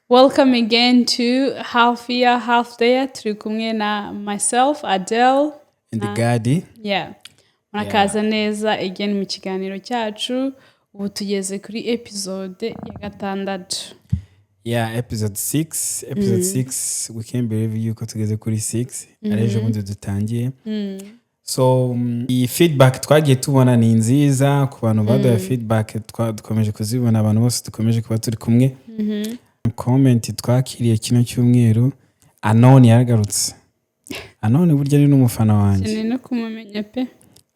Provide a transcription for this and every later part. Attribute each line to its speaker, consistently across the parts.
Speaker 1: Welcome again to Half Here, Half There. Turi kumwe na myself, Adele.
Speaker 2: And the Gadi.
Speaker 1: Yeah. Murakaza neza again mu kiganiro cyacu. Ubu tugeze kuri episode ya gatandatu.
Speaker 2: Yeah, episode 6. Episode 6. We can't believe yuko tugeze kuri 6. Ari ejo bundi dutangiye. So iyi feedback twagiye tubona ni nziza ku bantu baduhaye feedback, dukomeje kuzibona, abantu bose dukomeje kuba turi kumwe. Comment twakiriye kino cyumweru, Anoni yaragarutse. Anoni burya ni n'umufana wanjye.
Speaker 1: Nkeneye no kumumenya pe.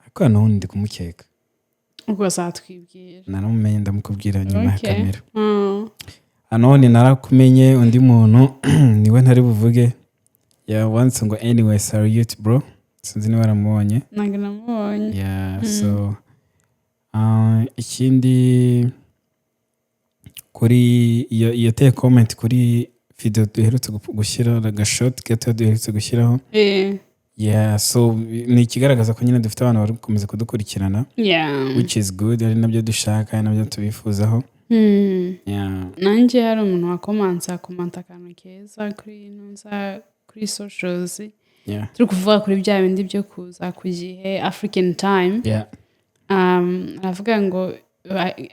Speaker 2: Ariko Anoni ndi kumukeka.
Speaker 1: Ubwo azatwibwira.
Speaker 2: Naramumenye, ndamukubwira nyuma ya kamera. Anoni, narakumenye. Undi muntu niwe ntari buvuge, yawanditse ngo "Anyway, salute bro." Sinzi niba waramubonye.
Speaker 1: Ntabwo namubonye.
Speaker 2: Yeah, so ikindi kuri iyo teye comment kuri video duherutse gushyiraho, agashort gato duherutse gushyiraho. Yeah, so ni ikigaragaza ko nyine dufite abantu bari gukomeza kudukurikirana, which is good, ari nabyo dushaka, ari nabyo tubifuzaho. Yeah.
Speaker 1: Nanjye hari umuntu wakomanse, akomanta akantu keza kuri ntuza, kuri socials. Turi kuvuga kuri bya bindi byo kuza ku gihe, African time. Aravuga ngo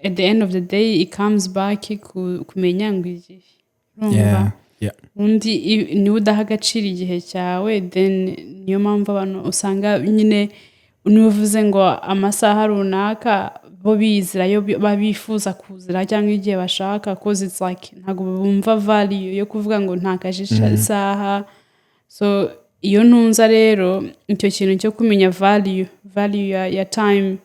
Speaker 1: at the end of the day it comes back kumenya ngo igihe, urumva, undi niwe udaha agaciro igihe cyawe, then niyo mpamvu abantu usanga nyine niba uvuze ngo amasaha runaka, bo bizirayo baba bifuza kuzira cyangwa igihe bashaka, 'cause it's like ntabwo bumva value yo kuvuga ngo ntakaje isaha. So iyo ntunza rero icyo kintu cyo kumenya value ya time,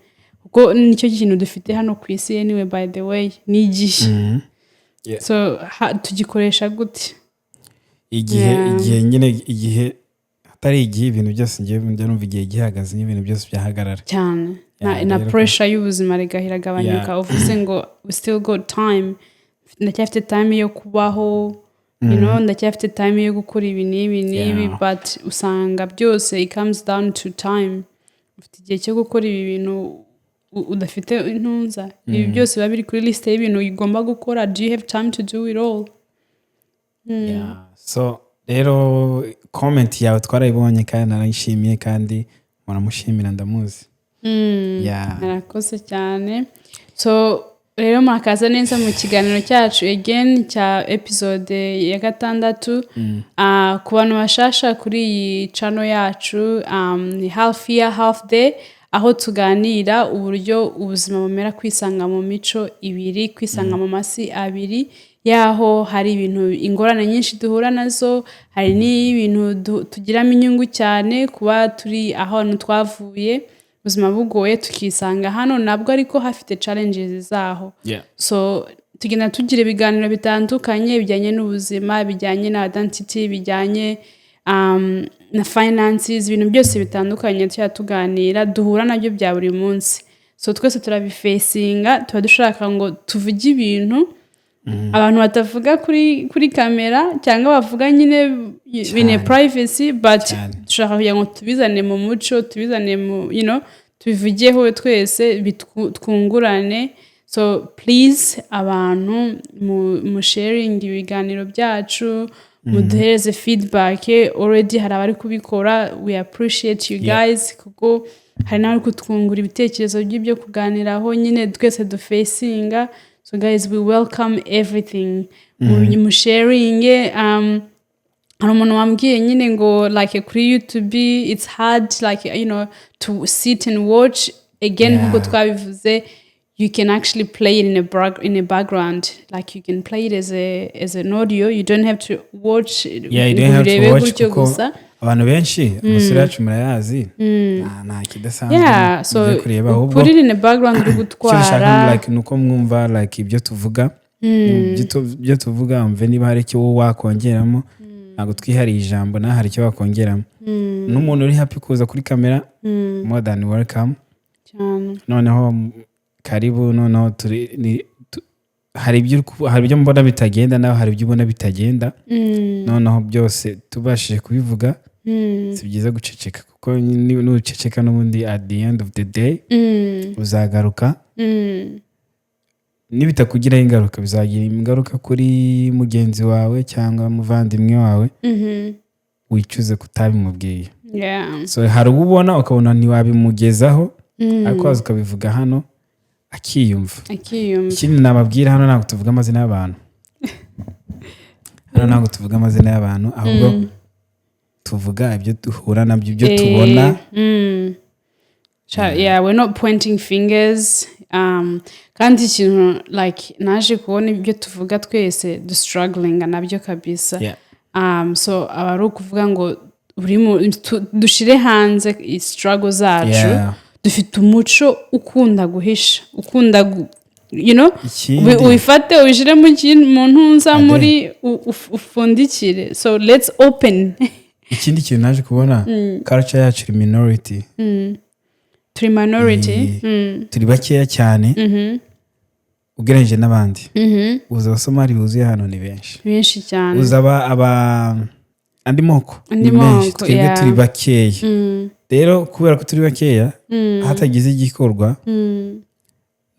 Speaker 1: kuko nicyo kintu dufite hano ku isi anyway, by the way, ni igihe. So tugikoresha gute?
Speaker 2: Igihe. Igihe nyine, igihe atari igihe, ibintu byose, ngiye njya numva igihe gihagaze n'ibintu byose byahagarara.
Speaker 1: Cyane, na, na
Speaker 2: rero
Speaker 1: pressure y'ubuzima rigahira iragabanyuka. Uvuze ngo we still got time, ndacyafite time yo kubaho, ndacyafite time yo gukora ibi n'ibi n'ibi. But usanga byose it comes down to time. Ufite igihe cyo gukora ibi bintu, udafite intunza, ibi byose biba biri kuri liste y'ibintu ugomba gukora. Do you have time to do it all?
Speaker 2: Yeah. So rero comment yawe twarayibonye kandi narayishimiye, kandi muramushimira, ndamuzi. Yeah.
Speaker 1: Murakoze cyane. So rero murakaza neza mu kiganiro cyacu again cya episode ya gatandatu. Ah, ku bantu bashasha kuri iyi channel yacu, ni Half Year Half Day, aho tuganira uburyo ubuzima bumera, kwisanga mu mico ibiri, kwisanga mu masi abiri, yaho hari ibintu, ingorane nyinshi duhura nazo, hari n'ibintu tugiramo inyungu cyane, kuba turi ahantu twavuye ubuzima bugoye tukisanga hano nabwo ariko hafite challenges zaho. So tugenda tugira ibiganiro bitandukanye bijyanye n'ubuzima, bijyanye na identity, bijyanye na finances, ibintu byose bitandukanye tujya tuganira, duhura nabyo bya buri munsi. So twese turabifacinga, tuba dushaka ngo tuvuge ibintu abantu batavuga kuri kamera cyangwa bavuga nyine bine privacy, but dushaka kugira ngo tubizane mu muco, tubizane mu tubivugeho twese, twungurane. So please, abantu mu sharing ibiganiro byacu, muduhereze feedback. Already hari abari kubikora, we appreciate you guys, kuko hari n'abari kutwungura ibitekerezo by'ibyo kuganiraho nyine twese dufacinga. So guys, we welcome everything mu sharing. Hari umuntu wambwiye nyine ngo like kuri YouTube it's hard like to sit and watch again. Nkuko twabivuze, you can actually play it in a background, like you can play it as an audio. You don't have to watch
Speaker 2: Yeah, you don't have to
Speaker 1: urebe
Speaker 2: watch,
Speaker 1: gutyo
Speaker 2: kuko
Speaker 1: gusa.
Speaker 2: Abantu benshi amasura yacu murayazi, nta kidasanzwe
Speaker 1: So
Speaker 2: mugiye kureba, ahubwo
Speaker 1: put it in a background uri
Speaker 2: icyo dushaka
Speaker 1: gutwara.
Speaker 2: like, ni uko mwumva like ibyo tuvuga, ibyo tuvuga, mve niba hari icyo wowe wakongeramo. Ntabwo twihariye ijambo, nawe hari icyo wakongeramo. N'umuntu uri happy kuza kuri kamera, more than welcome.
Speaker 1: Cyane.
Speaker 2: Noneho karibu. Noneho turi ni hari ibyo mbona bitagenda, nawe hari ibyo ubona bitagenda. Noneho byose tubashije kubivuga. Si byiza guceceka, kuko nuceceka n'ubundi at the end of the day uzagaruka. Nibitakugiraho ingaruka, bizagira ingaruka kuri mugenzi wawe cyangwa muvandimwe wawe, wicuze kutabimubwiye. So hari uwo ubona ukabona ntiwabimugezaho, ariko waza ukabivuga hano akiyumva.
Speaker 1: Akiyumva.
Speaker 2: Ikindi nababwira, hano ntabwo tuvuga amazina y'abantu. Hano ntabwo tuvuga amazina y'abantu, ahubwo tuvuga ibyo duhura nabyo, ibyo tubona.
Speaker 1: Yeah, we're not pointing fingers. Kandi ikintu like naje kubona, ibyo tuvuga twese dustrugglinga nabyo kabisa. So aba ari ukuvuga ngo buri dushire hanze struggle zacu. Dufite umuco ukunda guhisha, ukunda gu
Speaker 2: Ikindi
Speaker 1: ubifate ubishyire mu ntuza
Speaker 2: Ade.
Speaker 1: muri ufundikire. So let's open.
Speaker 2: Ikindi kintu naje kubona, culture yacu iri minority.
Speaker 1: Turi minority.
Speaker 2: Turi bakeya cyane ugereranyije n'abandi. Uzi Abasomali buzuye hano ni benshi.
Speaker 1: Benshi cyane.
Speaker 2: Uzi aba andi moko
Speaker 1: Andi
Speaker 2: ni menshi.
Speaker 1: moko,
Speaker 2: Twebwe turi bakeya. Rero kubera ko turi bakeya, hatagize igikorwa,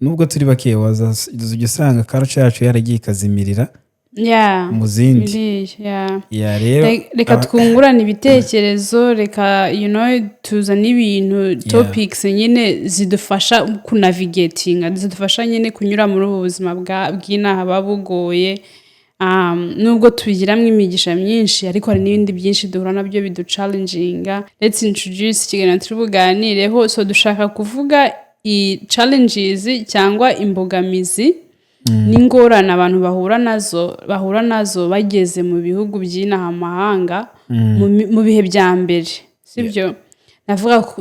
Speaker 2: nubwo turi bakeya, wazajya usanga culture yacu yaragiye ikazimirira mu zindi.
Speaker 1: Biriya, yeah.
Speaker 2: Yeah, rero
Speaker 1: Reka twungurane ibitekerezo, reka tuzane ibintu, topics nyine zidufasha kunavigatinga, zidufasha nyine kunyura muri ubu buzima bw'inaha buba bugoye. Nubwo tubigiramo imigisha myinshi, ariko hari n'ibindi byinshi duhura nabyo biduchallenginga. Let's introduce ikiganiro turi buganireho. So dushaka kuvuga i challenges cyangwa imbogamizi n'ingorane abantu bahura nazo bageze mu bihugu by'inaha mahanga mu bihe bya mbere, sibyo?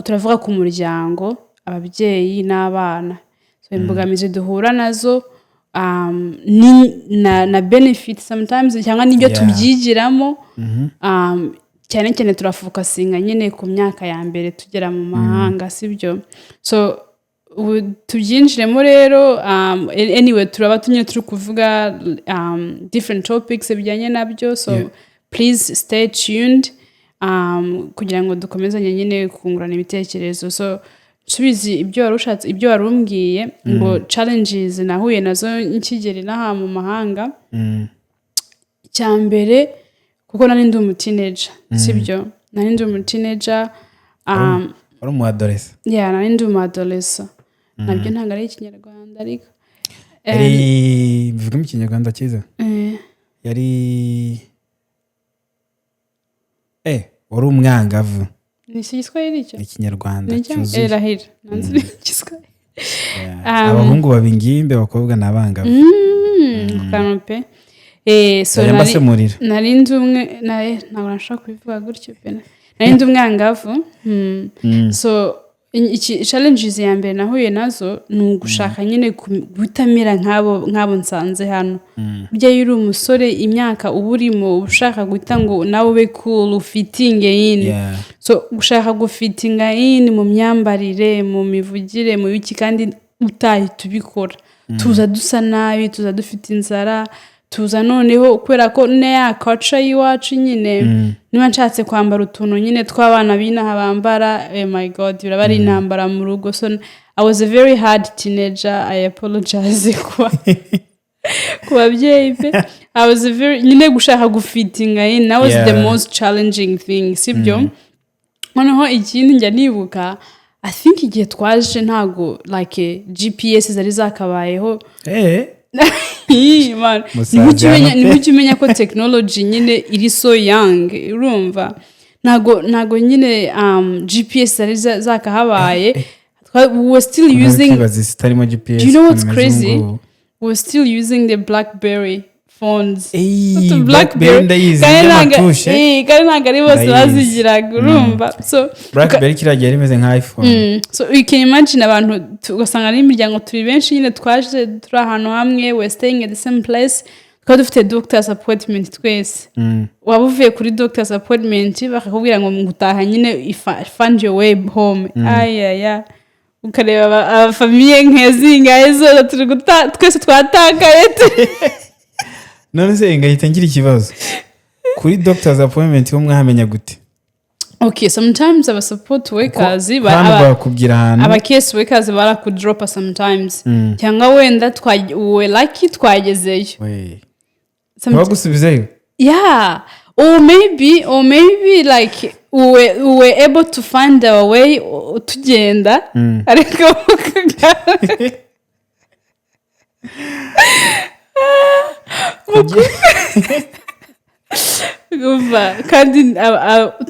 Speaker 1: Turavuga ku muryango, ababyeyi n'abana. So imbogamizi duhura nazo na benefit sometimes cyangwa n'ibyo tubyigiramo. Cyane cyane turafocusinga nyine ku myaka ya mbere tugera mu mahanga, sibyo? So ubu tubyinjiremo rero. Anyway, turaba nyine turi kuvuga different topics bijyanye nabyo, so please stay tuned kugira ngo dukomezanye nyine kungurana ibitekerezo. So nsubizi ibyo wari ushatse, ibyo wari umbwiye ngo challenges nahuye nazo nkigera inaha mu mahanga. Icya mbere, kuko nari ndi umuteenager, sibyo? Nari ndi umuteenager.
Speaker 2: Wari umu adolescent.
Speaker 1: Yeah, nari ndi umu adolescent. Nabyo ntabwo ari Ikinyarwanda, ariko
Speaker 2: Yari, bivuga mu Kinyarwanda cyiza, yari wari umwangavu.
Speaker 1: Ni iki Giswahili icyo?
Speaker 2: Ni Ikinyarwanda
Speaker 1: Ni icyo?
Speaker 2: cyuzuye.
Speaker 1: Rahira nanze ni Igiswahili.
Speaker 2: Yeah. Abahungu baba ingimbi, abakobwa ni abangavu.
Speaker 1: Ku kantu pe. So
Speaker 2: Nzajya mbasemurira.
Speaker 1: Nari ndi umwe ntabwo nashobora kubivuga gutyo pe, nari ndi umwangavu. So iki challenges ya mbere nahuye nazo ni ugushaka nyine gutamera nk'abo nsanze hano. Burya iyo uri umusore, imyaka uba urimo, uba ushaka guhita ngo nawe ube cool, ufittinge in. So gushaka gufittinga in mu myambarire, mu mivugire, mu biki, kandi utahita ubikora. Tuza dusa nabi, tuza dufite inzara, tuza noneho kubera ko na ya culture y'iwacu nyine, niba nshatse kwambara utuntu nyine tw'abana b'inaha bambara, oh my God, biraba ari intambara mu rugo. So I was a very hard teenager. I apologize ku babyeyi pe. I was a very nyine gushaka gufittinga in, that was the most challenging thing, sibyo? Noneho ikindi njya nibuka, I think igihe twaje ntago like GPS zari zakabayeho. Ii, man.
Speaker 2: Musaza
Speaker 1: Nibwo
Speaker 2: hano pe.
Speaker 1: Nibwo ujya umenya ko technology nyine iri so young. Urumva ntago nyine GPS zari zakahabaye. We were still using
Speaker 2: Kwibaza isi itarimo GPS
Speaker 1: Do you know what's
Speaker 2: ukuntu imeze
Speaker 1: crazy?
Speaker 2: ubu ngubu.
Speaker 1: We were still using the BlackBerry phones.
Speaker 2: Ey,
Speaker 1: Utu
Speaker 2: BlackBerry ndayizi.
Speaker 1: Kandi
Speaker 2: y'amatushe.
Speaker 1: kandi ntabwo ari bose
Speaker 2: Ndayizi.
Speaker 1: bazigiraga, urumva? So
Speaker 2: BlackBerry kiriya gihe yari imeze nka iPhone.
Speaker 1: So you can imagine abantu ugasanga n'imiryango turi benshi nyine, twaje turi ahantu hamwe, we're staying at the same place, tukaba dufite doctor's appointment twese. Waba uvuye kuri doctor's appointment, bakakubwira ngo ngutaha nyine find your way home. Ayaya, ukareba abafamille nk'ezingahe zose turi guta, twese twatakaye.
Speaker 2: None se ngahita ngira ikibazo, kuri doctor's appointment ho mwahamenya gute?
Speaker 1: Okay, sometimes aba support workers
Speaker 2: Hano bakubwira ahantu.
Speaker 1: Aba case workers barakudropa sometimes, cyangwa wenda we lucky twagezeyo.
Speaker 2: We. Ntibagusubizeyo?
Speaker 1: Yeah, or maybe like we were able to find our way, tugenda, ariko umva kandi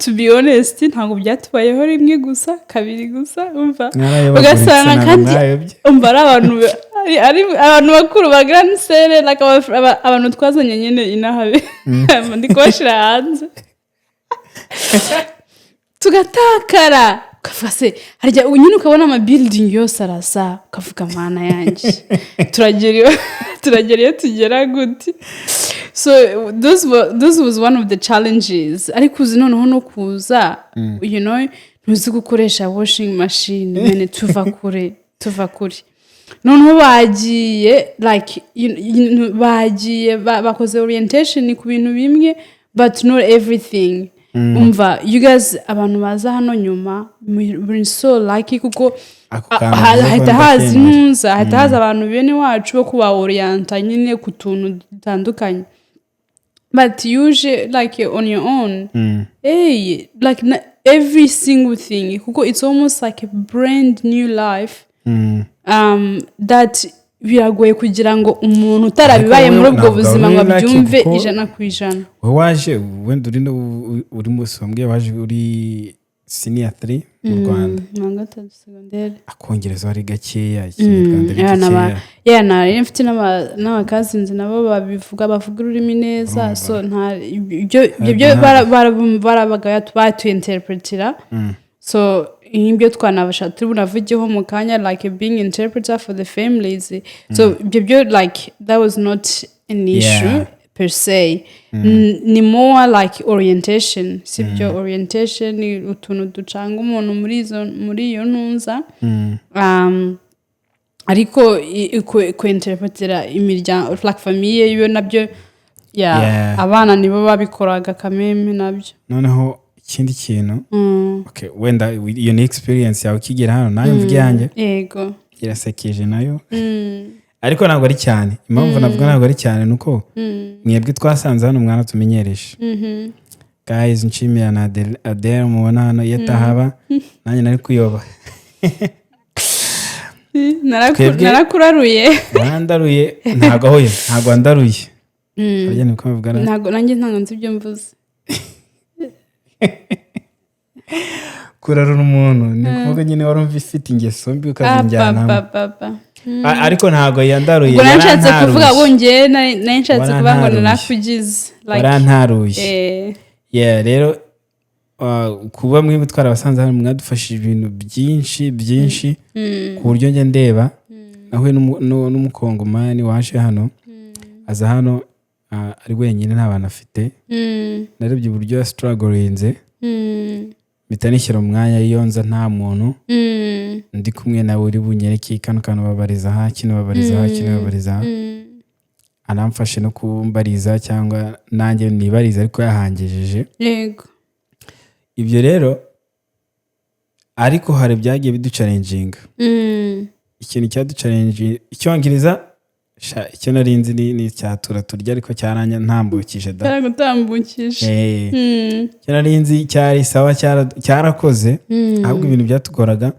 Speaker 1: to be honest, ntabwo byatubayeho rimwe gusa, kabiri gusa, umva.
Speaker 2: Mwarayobaguritse,
Speaker 1: Ugasanga
Speaker 2: ntabwo
Speaker 1: kandi
Speaker 2: mwayobye.
Speaker 1: Umva, ari abantu bakuru ba grande sœur, like abantu twazanye nyine inaha, ndi kubashyira hanze, tugatakara, ukavuga se harya nyine, ukabona ama building yose arasa, ukavuga: "Mana yanjye, turagera iyo tugera gute?" So those was one of the challenges. Ariko uzi noneho no kuza, ntuzi gukoresha washing machine nyine, tuva kure, tuva kure. Noneho bagiye like bagiye bakoze orientation ku bintu bimwe, but not everything. Umva, you guys, abantu baza hano nyuma, muri so lucky kuko
Speaker 2: Ako kantu uvuze ko
Speaker 1: hahita haza
Speaker 2: ndakemera.
Speaker 1: intuza, hahita haza abantu bene wacu bo kubaorienta nyine ku tuntu dutandukanye, but uje like on your own, hey, like every single thing, kuko it's almost like a brand new life that biragoye kugira ngo umuntu utarabibaye
Speaker 2: Ariko
Speaker 1: muri ubwo
Speaker 2: ntabwo
Speaker 1: buzima ngo
Speaker 2: uri lucky
Speaker 1: abyumve
Speaker 2: kuko
Speaker 1: 100%.
Speaker 2: Wowe waje wenda uri uri munsi, wambwiye waje uri senior 3 mu Rwanda.
Speaker 1: Mu gatatu segonderi.
Speaker 2: Akongereza ari gakeya, Ikinyarwanda ari gakeya.
Speaker 1: Yeah, nari mfite n'aba cousins nabo babivuga, bavuga ururimi neza, so nta ibyo byo barabaga batuinterpretira. So nk'ibyo twanabasha turi bunavugeho mu kanya, like being interpreter for the families, so ibyo byo like that was not an issue per se. Ni more like orientation, sibyo? Orientation ni utuntu ducanga umuntu muri iyo ntuza, ariko kuinterpretera imiryango, like famille yo nabyo, yeah, abana nibo babikoraga kameme nabyo.
Speaker 2: Noneho ikindi kintu, okay, wenda iyo ni experience yawe ukigera hano, nawe mvuge yanjye.
Speaker 1: Yego.
Speaker 2: Irasekeje nayo, ariko ntabwo ari cyane. Impamvu navuga ntabwo ari cyane ni uko mwebwe twasanze hano mwaratumenyereje. Guys, nshimira na Adele mubona hano, iyo atahaba nanjye nari kuyoba.
Speaker 1: Narakuraruye.
Speaker 2: Warandaruye? Ntabwo ahuye, ntabwo wandaruye. Harya niko babivuga na?
Speaker 1: Ntabwo nanjye, ntabwo nzi ibyo mvuze.
Speaker 2: Kurarura umuntu ni ukuvuga nyine wari umva ifite ingeso mbi ukazinjyanamo.
Speaker 1: Pa, pa, pa.
Speaker 2: Ariko ntabwo yandaruye.
Speaker 1: Ubwo nari nshatse kuvuga
Speaker 2: Yarantaruye.
Speaker 1: ngo njyewe nari nshatse kuvuga ngo
Speaker 2: Warantaruye.
Speaker 1: narakugize like
Speaker 2: Warantaruye. Yeah, rero kuba mwebwe twarabasanze hano, mwadufashije ibintu byinshi byinshi, ku buryo njya ndeba nahuye n'umukongomani waje hano, aza hano ari wenyine, nta bantu afite. Narebye uburyo yastrugglinze, mpita nishyira mu mwanya iyo nza nta muntu ndi kumwe nawe uri bunyereke kano kantu babariza aha, kino babariza aha, kino babariza aha, anamfashe no kumbariza cyangwa nanjye nibariza, ariko yahangejeje. Ibyo rero, ariko hari ibyagiye biduchallenginga. Ikintu cyaduchallenginga, Icyongereza sha, icyo nari nzi ni icyatura turya, ariko cyaranya ntambukije da.
Speaker 1: Cyaragutambukije.
Speaker 2: Icyo nari nzi cyari sawa, cyarakoze. Ahubwo ibintu byatugoraga,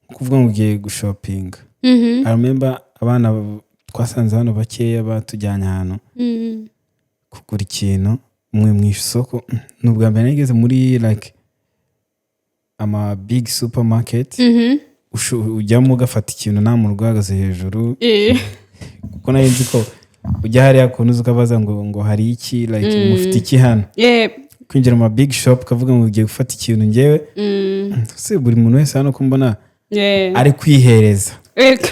Speaker 2: nko kuvuga ngo ugiye gushoppinga. I remember abana twasanze hano bakeya batujyanye ahantu kugura ikintu mwe mu isoko. Ni ubwa mbere nageze muri like ama big supermarket, ujyamo ugafata ikintu nta muntu uhagaze hejuru, kuko nari nzi ko ujya hariya kuntu uza ukabaza ngo hari iki, like mufite iki hano? Kwinjira mu ma big shop ukavuga ngo ugiye gufata ikintu, ngewe se buri muntu wese hano ko mbona ari kwihereza.
Speaker 1: Eka.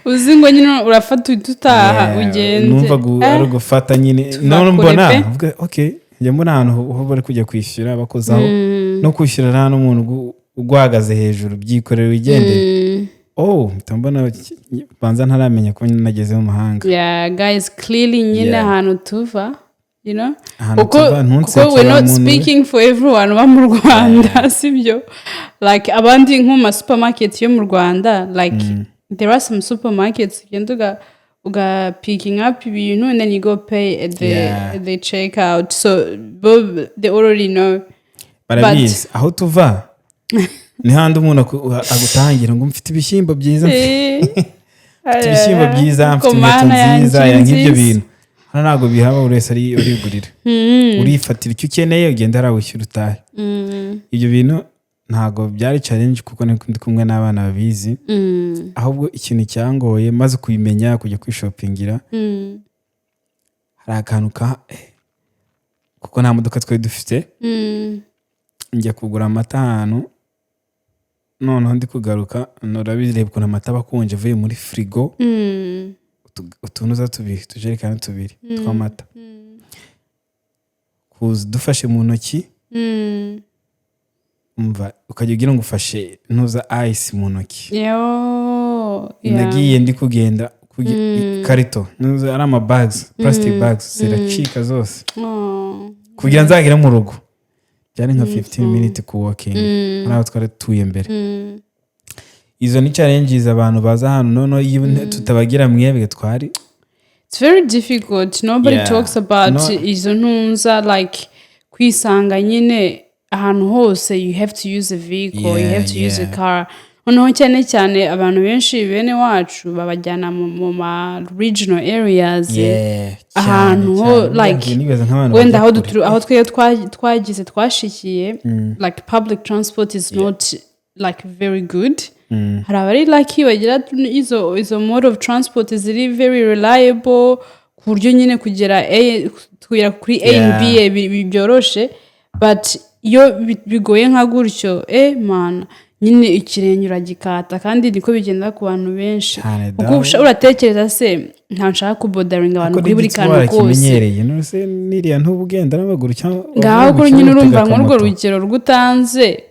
Speaker 1: Uzi ngo nyine urafata uhita utaha.
Speaker 2: Yeah,
Speaker 1: ugende.
Speaker 2: Numva ari ugufata nyine.
Speaker 1: Tuva
Speaker 2: None
Speaker 1: kure
Speaker 2: mbona
Speaker 1: pe.
Speaker 2: mvuga, okay, njya mbona ahantu ho bari kujya kwishyura bakozaho no kwishyura, nta n'umuntu uguhagaze hejuru, byikorera wigendere. Oh, mpita mbona banza ntaramenya ko nageze mu mahanga.
Speaker 1: Yeah, guys, clearly nyine ahantu tuva. you know
Speaker 2: Ahantu
Speaker 1: kuko
Speaker 2: tuva, ntunseke
Speaker 1: kuko we're
Speaker 2: wa
Speaker 1: not
Speaker 2: muntu we.
Speaker 1: speaking for everyone uba mu Rwanda, sibyo? Like abandi nko mu ma supermarket yo mu Rwanda, like there are some supermarkets ugenda uga picking up ibintu and then you go pay at the at the checkout, so bo they already know.
Speaker 2: Barabizi. Aho tuva ni handi umuntu agutangira ngo mfite ibishyimbo byiza, mfite ibishyimbo byiza, mfite inkweto nziza, ya nk'ibyo bintu. Hano ntabwo bihaba, buri wese urigurira, urifatira icyo ukeneye, ugenda hariya wishyura utahe. Ibyo bintu ntabwo byari challenge kuko ndi kumwe n'abana babizi. Ahubwo ikintu cyangoye maze kubimenya, kujya kwishopingira, hari akantu ka kuko nta modoka twari dufite, njya kugura amata ahantu, noneho ndi kugaruka, urabireba ukuntu amata aba akonje avuye muri firigo, utunuza tubiri, utujerekani tubiri tw'amata, kuza dufashe mu ntoki, umva ukajya ugira ngo ufashe ntuza ice mu ntoki.
Speaker 1: Yo, yeah.
Speaker 2: Nagiye ndi kugenda ikarito ntuza ari ama bags, plastic bags, ziracika zose.
Speaker 1: Oh.
Speaker 2: Kugira nzagere mu rugo byari nka 15 minutes ku walking muri aho twari tuye mbere. Izo ni challenges abantu baza hano, noneho iyo tutabagira mwebwe twari
Speaker 1: It's very difficult. Nobody talks about
Speaker 2: No.
Speaker 1: izo ntunza, like kwisanga nyine ahantu hose you have to use a vehicle, you have to use a car. Noneho cyane cyane abantu benshi bene wacu babajyana mu ma regional areas, ahantu ho like
Speaker 2: nibaza nk'abantu
Speaker 1: wenda
Speaker 2: bajya
Speaker 1: aho
Speaker 2: kure.
Speaker 1: aho twebwe twagize twashikiye, like public transport is not like very good. Hari abari lucky bagira izo mode of transport ziri very reliable ku buryo nyine kugera kuri A and B byoroshe, but iyo bigoye nka gutyo, man, nyine ikirenge uragikata, kandi niko bigenda ku bantu benshi.
Speaker 2: Cyane
Speaker 1: Kuko
Speaker 2: dawe.
Speaker 1: uratekereza se nta nshaka kubotheringa abantu
Speaker 2: Ariko
Speaker 1: kuri buri
Speaker 2: n'igiti
Speaker 1: kantu kose.
Speaker 2: warakimenyereye, none se niriya ntuba ugenda n'amaguru cyangwa
Speaker 1: Ngaho
Speaker 2: wavuye mu
Speaker 1: kuri nyine
Speaker 2: kibuga
Speaker 1: urumva
Speaker 2: utega
Speaker 1: nk'urwo
Speaker 2: akamoto.
Speaker 1: rugero rw'utanze,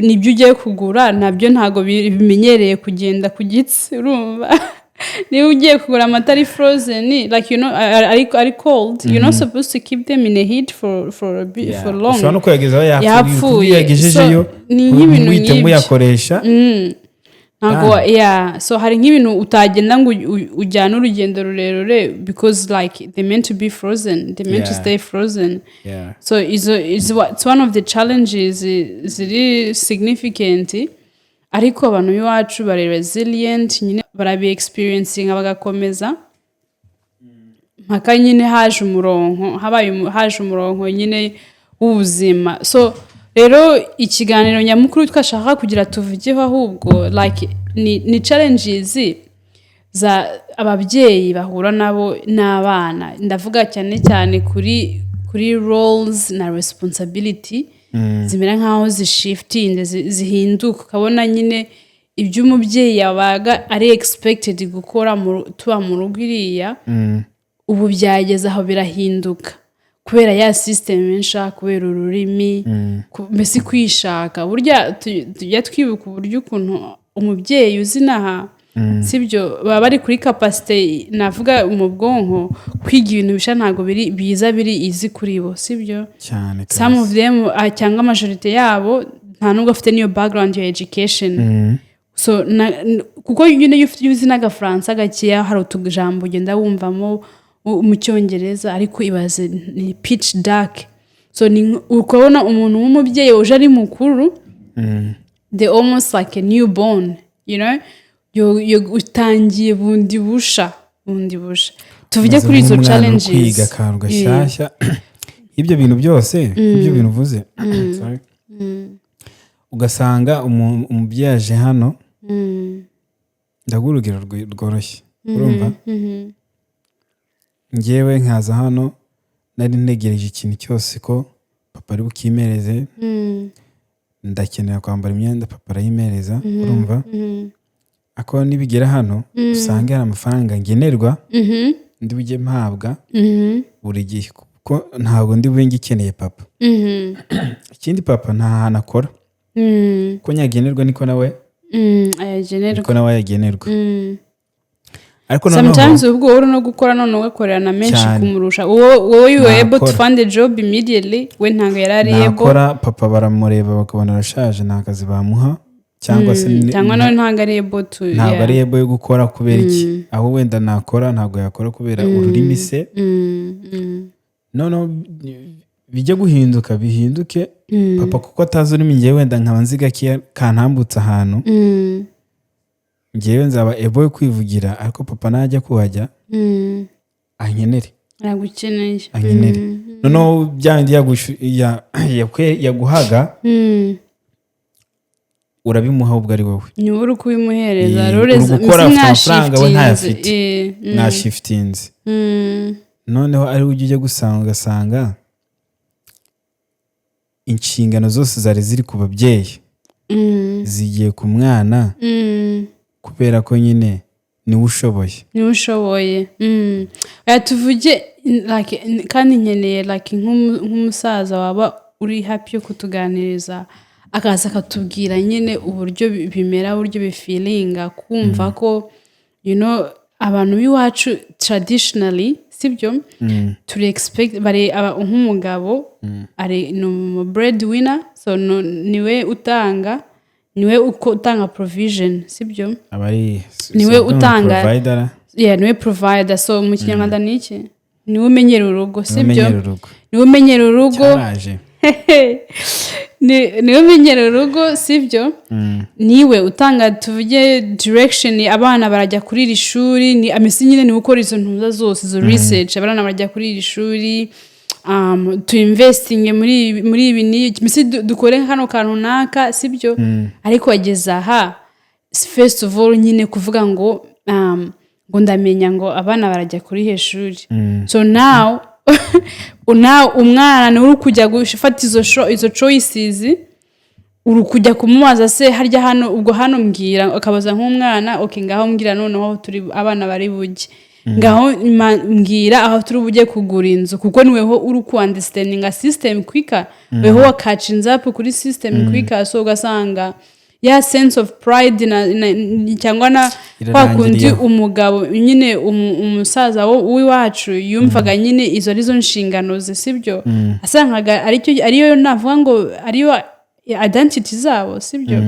Speaker 1: nibyo ugiye kugura nabyo ntabwo bimenyereye kugenda ku gitsi. Urumva niba ugiye kugura amata ari frozen, like ari cold, you're not supposed to keep them in a heat for a bit, for long.
Speaker 2: Ushobora no kuyagezaho yapfuye.
Speaker 1: Yapfuye.
Speaker 2: Iyo uyagejejeyo,
Speaker 1: So, ni nk'ibintu
Speaker 2: ntiwite
Speaker 1: nk'ibyo.
Speaker 2: muyakoresha.
Speaker 1: Ntabwo, yeah, so hari nk'ibintu utagenda ngo ujyane urugendo rurerure because like they meant to be frozen, they meant to stay frozen. So izo is it's one of the challenges ziri significant, ariko abantu b'iwacu bari resilient nyine, barabi experiencing bagakomeza mpaka nyine haje umurongo, habaye haje umurongo nyine w'ubuzima. So rero ikiganiro nyamukuru twashaka kugira tuvugeho ahubwo like ni challenges za ababyeyi bahura nabo n'abana. Ndavuga cyane cyane kuri roles na responsibility zimera nkaho zishiftinze, zihinduka, ukabona nyine ibyo umubyeyi yabaga ari expected gukora tuba mu rugo iriya, ubu byageze aho birahinduka kubera ya system nsha, kubera ururimi, mbese kwishaka. Burya tujya twibuka uburyo ukuntu umubyeyi uzi inaha, sibyo, baba bari kuri capacité navuga mu bwonko, kwiga ibintu bishya ntabwo biri biza biri easy kuri bo, sibyo?
Speaker 2: Cyane.
Speaker 1: Some of them, cyangwa majorité yabo, nta nubwo afite n'iyo background ya education. So kuko nyine iyo uzi n'agafaransa gakeya, hari utujambo ugenda wumvamo mu Cyongereza, ariko ibaze ni pitch dark. So ni ukabona umuntu w'umubyeyi uje ari mukuru, they almost like a newborn, utangiye bundi busha, bundi busha. Tuvuge kuri izo challenges.
Speaker 2: Kwiga akantu gashyashya, ibyo bintu byose, ibyo bintu uvuze. Sorry. Ugasanga umubyeyi aje hano, ndaguha urugero rworoshye, urumva ngewe nkaza hano nari ntegereje ikintu cyose ko papa ari bukimereze. Ndakenera kwambara imyenda, papa arayimereza, urumva? Ako nibigera hano usange hari amafaranga ngenerwa ndi bujye mpabwa buri gihe, kuko ntabwo ndi bube ngikeneye papa. Ikindi, papa nta hantu akora. Ko nyagenerwa niko nawe
Speaker 1: ayagenerwa.
Speaker 2: Niko nawe ayagenerwa. Ariko noneho
Speaker 1: Sometimes ubwo wowe uri no gukora, none ugakorera na menshi
Speaker 2: Cyane.
Speaker 1: kumurusha. Wowe you were able to
Speaker 2: Nakora.
Speaker 1: find a job immediately, we ntabwo yari ari able.
Speaker 2: Nakora, papa baramureba bakabona arashaje, nta kazi bamuha, cyangwa se
Speaker 1: Cyangwa nawe ntabwo ari able to
Speaker 2: ntabwo ari able yo gukora. Kubera iki? Aho wenda nakora, ntabwo yakora kubera ururimi se. Noneho bijya guhinduka, bihinduke papa kuko atazi ururimi, ngewe wenda nkaba nzi gakeya kantambutse ahantu, ngewe nzaba able yo kwivugira, ariko papa najya kuhajya ankenere.
Speaker 1: Aragukeneye.
Speaker 2: Ankenere. Noneho bya bindi yaguhaga, urabimuha ubwo ari wowe.
Speaker 1: Ni wowe uri kubimuhereza.
Speaker 2: Uri gukora, afite amafaranga, we ntayafite.
Speaker 1: Mwashiftinze.
Speaker 2: Mwashifitinze. Noneho ari ujya gusanga, ugasanga inshingano zose zari ziri ku babyeyi zigiye ku mwana, kubera ko nyine niwe ushoboye.
Speaker 1: Niwe ushoboye. Oya, tuvuge like, kandi nkeneye like nk'umusaza waba uri happy yo kutuganiriza, akaza akatubwira nyine uburyo bimera, uburyo bifeelinga kumva ko abantu b'iwacu traditionally, sibyo, turi expect bari nk'umugabo ari ni umu breadwinner, so no, niwe utanga, niwe uko utanga provision, sibyo?
Speaker 2: Aba ari
Speaker 1: Niwe utanga-
Speaker 2: provider.
Speaker 1: Yeah, niwe provider. So mu Kinyarwanda ni iki? Niwe umenyera urugo, sibyo?
Speaker 2: Umenyera urugo.
Speaker 1: Niwe umenyera urugo.
Speaker 2: Cyaraje.
Speaker 1: Niwe umenyera urugo, sibyo? Niwe utanga, tuvuge, direction: abana barajya kuri iri shuri, ni amesi nyine, niwe ukora izo ntuza zose, izo research, abana barajya kuri iri shuri, tu investing muri ibi, ni mbese dukore kano kantu runaka, sibyo? Ariko wageze aha, first of all nyine kuvuga ngo ngo ndamenya ngo abana barajya kuri ihe shuri. So now umwana niwe uri kujya gufata izo choices. Uri kujya kumubaza se harya hano, ubwo hano mbwira, akabaza nk'umwana: "Okay, ngaho mbwira noneho turi abana bari bujye, ngaho mbwira aho turi bujye kugura inzu," kuko niweho uri ku understandinga system quicker, weho wa catching up kuri system quicker. So ugasanga ya sense of pride na cyangwa na kwa kundi
Speaker 2: Irarangiriyeho.
Speaker 1: umugabo nyine, umusaza w'iwacu yumvaga nyine izo arizo nshingano ze, sibyo? Asangaga aricyo, ariyo navuga ngo ariyo identity zabo, sibyo?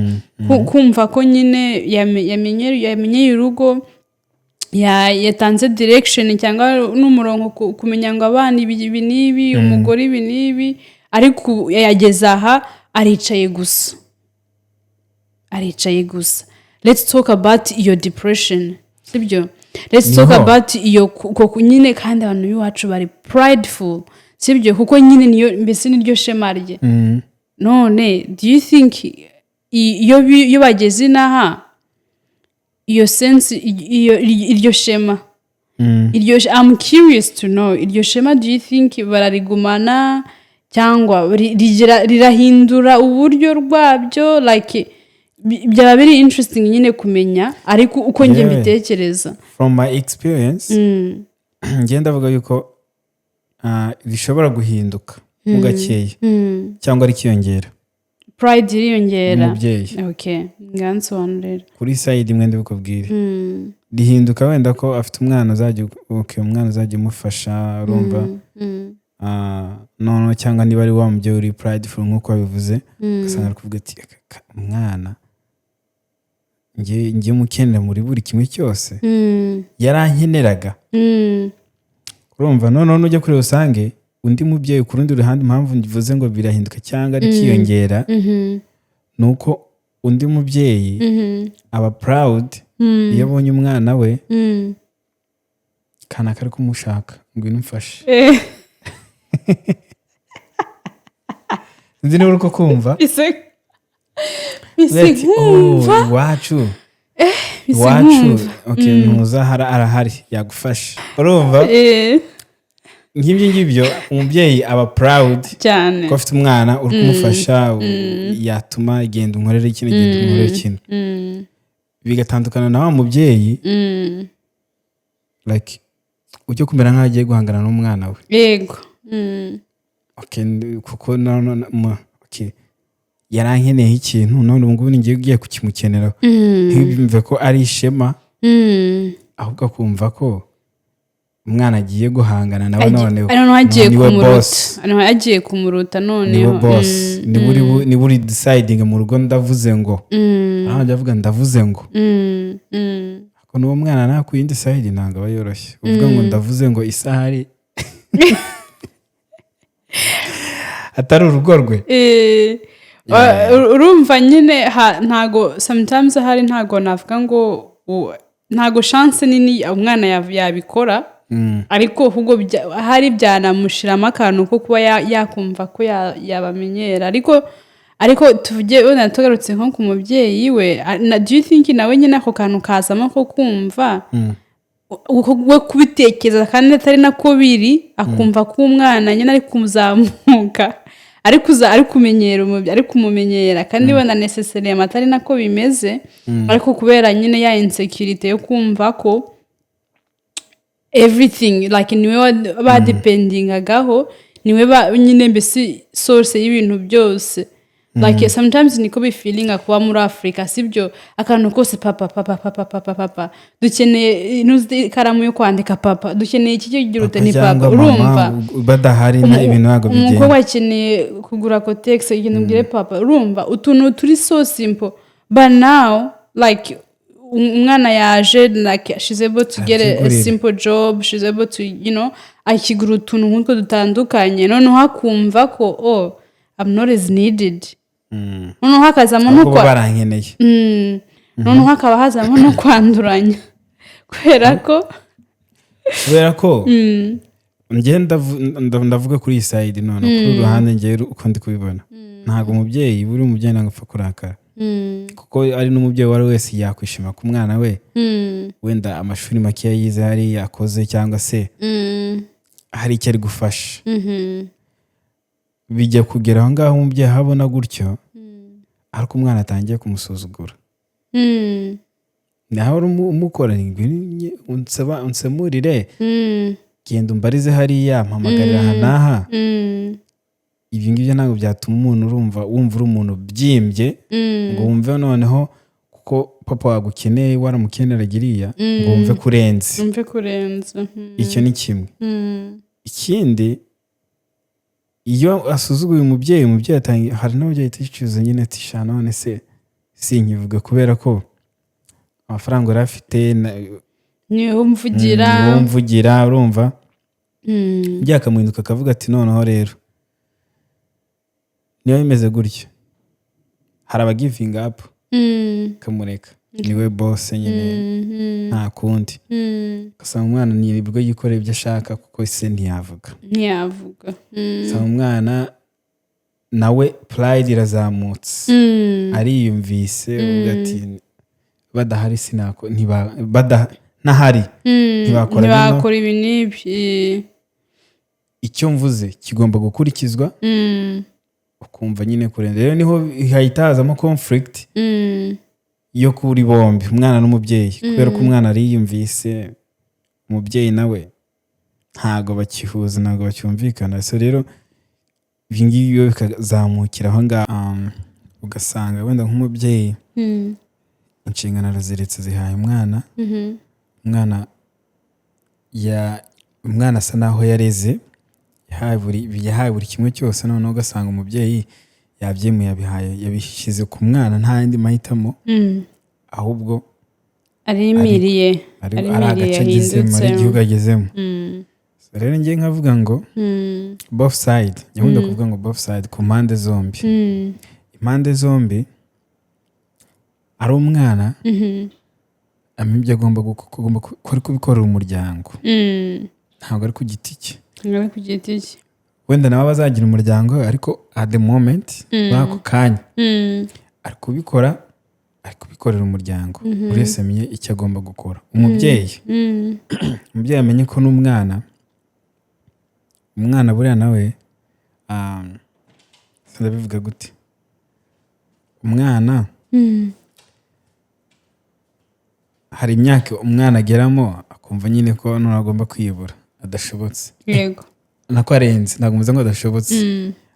Speaker 1: Kumva ko nyine yamenyeye urugo, yatanze direction cyangwa n'umurongo, kumenya ngo abana ibi, ibi n'ibi, umugore ibi n'ibi, ariko yageze aha aricaye gusa, aricaye gusa. Let's talk about iyo depression, sibyo? Let's talk
Speaker 2: Niho.
Speaker 1: about iyo nyine. Kandi abantu b'iwacu bari prideful, sibyo? Kuko nyine niyo mbese niryo shema rye. None do you think iyo bageze inaha, iyo sense, iyo iryo shema, iryo I'm curious to know, iryo shema, do you think bararigumana cyangwa rirahindura uburyo rwabyo? Like byaba biri interesting nyine kumenya, ariko uko njye mbitekereza,
Speaker 2: From my experience, ngenda ndavuga yuko rishobora guhinduka mu gakeya cyangwa rikiyongera.
Speaker 1: Pride iriyongera.
Speaker 2: Umubyeyi.
Speaker 1: Okay, ngansobanurira.
Speaker 2: Kuri side imwe ndibukubwire, rihinduka wenda ko afite umwana uzajya, okay, umwana uzajya umufasha, urumva? Noneho cyangwa niba ari wa mubyeyi uri prideful nk'uko wabivuze, ugasanga ari kuvuga ati: "Umwana ngiye mukenera muri buri kimwe cyose, yarankeneraga." Urumva, noneho nujya kuri rusange, undi mubyeyi ku rundi ruhande, impamvu mvuze ngo birahinduka cyangwa rikiyongera, ni uko undi mubyeyi aba proud iyo abonye umwana we kanaka ari kumushaka: "Ngwino umfashe." Sinzi niba uri kumva.
Speaker 1: Bise
Speaker 2: Ati, "Oh,
Speaker 1: nkumva.
Speaker 2: iwacu,
Speaker 1: Bise
Speaker 2: iwacu,
Speaker 1: nkumva.
Speaker 2: okay, ntuza arahari yagufasha." Urumva? Nk'ibyo ngibyo, umubyeyi aba proud
Speaker 1: Cyane.
Speaker 2: ko afite umwana uri kumufasha, yatuma: "Genda unkorere kino, genda unkorere kino." Bigatandukana na wa mubyeyi like ujya kumera nk'aho agiye guhangana n'umwana we.
Speaker 1: Yego.
Speaker 2: Okay, kuko okay, yarankeneye ikintu, none ubu ngubu ni ngiye ugiye kukimukeneraho. Ntibimve ko ari ishema. Ahubwo akumva ko umwana agiye guhangana nawe. Noneho
Speaker 1: Noneho agiye
Speaker 2: niwe
Speaker 1: kumuruta.
Speaker 2: boss.
Speaker 1: Noneho agiye kumuruta noneho.
Speaker 2: Niwe boss, niwe uri deciding mu rugo. Ndavuze ngo, aho ajya avuga "ndavuze ngo". Ariko n'uwo mwana nawe ku yindi side ntabwo aba yoroshye uvuga ngo "ndavuze ngo" isahari atari urugo rwe.
Speaker 1: Urumva nyine ntago sometimes ahari, ntago navuga ngo ntago chance nini umwana yabikora, ariko ahubwo ahari byanamushiramo akantu ko kuba yakumva ko yabamenyera. Ariko tuvuge wenda tugarutse nko ku mubyeyi we, do you think nawe nyine ako kantu kazamo ko kumva we kubitekereza kandi atari nako biri, akumva ko umwana nyine ari kuzamuka, ari kuza, ari kumenyera umubyeyi, ari kumumenyera, kandi wenda necessarily atari nako bimeze, ariko kubera nyine ya insecurity yo kumva ko everything like niwe badependingagaho, niwe nyine mbese source y'ibintu byose? Like sometimes niko bifeelinga kuba muri Afurika, sibyo? Akantu kose papa, papa, papa, papa, papa, dukeneye ikaramu yo kwandika, papa, dukeneye iki kigira ute, ni papa.
Speaker 2: Cyangwa mama.
Speaker 1: Urumva?
Speaker 2: Badahari ibintu ntabwo
Speaker 1: Umukobwa
Speaker 2: bigenda.
Speaker 1: akeneye kugura Kotex, ikintu ubwire papa. Urumva utuntu turi so simple, but now like umwana yaje, like she's able to get a
Speaker 2: Arabyigurira.
Speaker 1: simple job, she's able to akigura utuntu nk'utwo dutandukanye, noneho akumva ko "Oh, I'm not as needed." Noneho hakazamo no
Speaker 2: Ahubwo bo barankeneye.
Speaker 1: Noneho hakaba hazamo no kwanduranya kubera ko
Speaker 2: Kubera ko njye ndavuga kuri iyi side none, kuri uru ruhande, njyewe uko ndi kubibona, ntabwo umubyeyi, buri umubyeyi ntabwo apfa kurakara, kuko ari n'umubyeyi uwo ari we wese yakwishima ku mwana we, wenda amashuri makeya yize hariya akoze cyangwa se hari icyo ari gufasha. Bijya kugera aho ngaho umubyeyi ahabona gutyo, ariko umwana atangiye kumusuzugura, nawe uri umukora unsemurire, genda umbarize hariya, mpamagarira aha n'aha. Ibyo ngibyo ntabwo byatuma umuntu urumva wumva uri umuntu ubyimbye, ngo wumve noneho kuko papa wagukeneye, waramukeneraga iriya, ngo wumve ko urenze.
Speaker 1: Wumve kurenza.
Speaker 2: Icyo ni kimwe. Ikindi, iyo asuzuguye umubyeyi, umubyeyi atangiye, hari n'ababyeyi ahita yicuza nyine ati "Sha, none se sinkivuga kubera ko amafaranga yari afite
Speaker 1: Niwe umvugira.
Speaker 2: Niwe umvugira." Urumva, umubyeyi akamuhinduka akavuga ati "Noneho rero niba bimeze gutyo." Hari abagivinga up, akamureka, niwe boss nyine, nta kundi. Ugasanga umwana nibwo yikorera ibyo ashaka kuko se ntiyavuga.
Speaker 1: Ntiyavuga.
Speaker 2: Usanga umwana nawe pride irazamutse, ariyumvise, uvuga ati "Badahari sinako ntahari ntibakora bino."
Speaker 1: Ntibakora ibi n'ibi.
Speaker 2: Icyo mvuze kigomba gukurikizwa. Ukumva nyine kurenza rero niho hahita hazamo conflict yo kuri bombi, umwana n'umubyeyi, kubera ko umwana ariyumvise, umubyeyi nawe ntago bakihuza, ntago bacyumvikana. So rero ibi ngibi iyo bikazamukira aho ngaho, ugasanga wenda nk'umubyeyi inshingano araziritse, zihaye umwana. Umwana asa naho yareze, yahawe buri kimwe cyose. Noneho ugasanga umubyeyi yabyemuye, yabihaye, yabishyize ku mwana, nta yandi mahitamo, ahubwo
Speaker 1: Arimiriye.
Speaker 2: ari
Speaker 1: Arimiriye.
Speaker 2: agace agezemo, ari
Speaker 1: Yahindutse.
Speaker 2: igihugu agezemo. So rero njye nkavuga ngo both side, njya nkunda kuvuga ngo both side, ku mpande zombi, impande zombi, ari umwana amenya ibyo agomba ko ari kubikorera umuryango, ntabwo ari ku giti cye.
Speaker 1: Ntabwo ari ku giti cye.
Speaker 2: Wenda nawe abazagira umuryango, ariko at the moment, muri ako kanya, ari kubikora, ari kubikorera umuryango. Buri wese amenye icyo agomba gukora. Umubyeyi, umubyeyi amenye ko n'umwana, umwana buriya nawe, ndabivuga gute, umwana hari imyaka umwana ageramo akumva nyine ko noneho agomba kwiyobora, adashobotse. Nako arenze, ntabwo mvuze ngo adashobotse,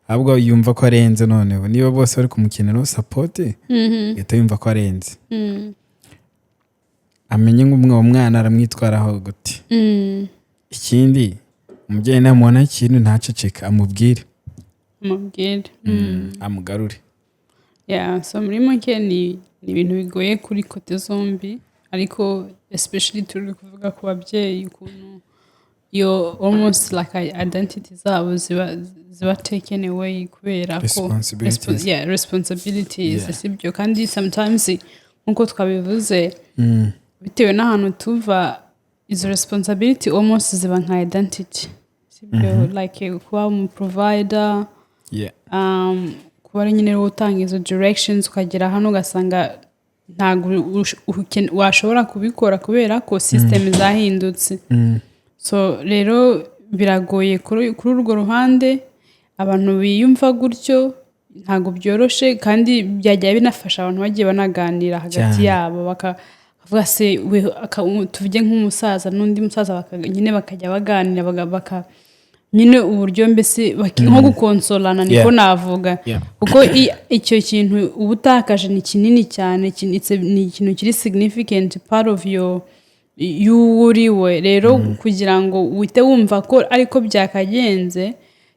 Speaker 2: ahubwo yumva ko arenze. Noneho niba bose bari kumukeneraho support, ahita yumva ko arenze. Amenye ngo uwo mwana aramwitwaraho gute. Ikindi, umubyeyi namubona ikintu ntaceceke, amubwire.
Speaker 1: Amubwire.
Speaker 2: Amugarure.
Speaker 1: Yeah, so muri make ni ibintu bigoye kuri côté zombi, ariko especially turi kuvuga ku babyeyi, ukuntu iyo almost like identity zabo ziba taken away kubera ko
Speaker 2: Responsibilities.
Speaker 1: Yeah, responsibilities. Sibyo? Kandi sometimes, nkuko twabivuze, bitewe n'ahantu tuva, izo responsibility almost ziba nka identity, sibyo? Like kuba umu provider, kuba ari nyine wowe utanga izo directions, ukagera hano ugasanga ntabwo washobora kubikora kubera ko system zahindutse. So rero biragoye kuri urwo ruhande. Abantu biyumva gutyo, ntabwo byoroshe, kandi byajya binafasha abantu bagiye banaganira hagati yabo, bakavuga se tuvuge nk'umusaza n'undi musaza, nyine bakajya baganira, nyine uburyo mbese nko gukonsolana, niko navuga. Kuko icyo kintu uba utakaje ni kinini cyane, ni ikintu kiri significant part of your y'uwo uri we. Rero kugira ngo uhite wumva ko ariko byakagenze,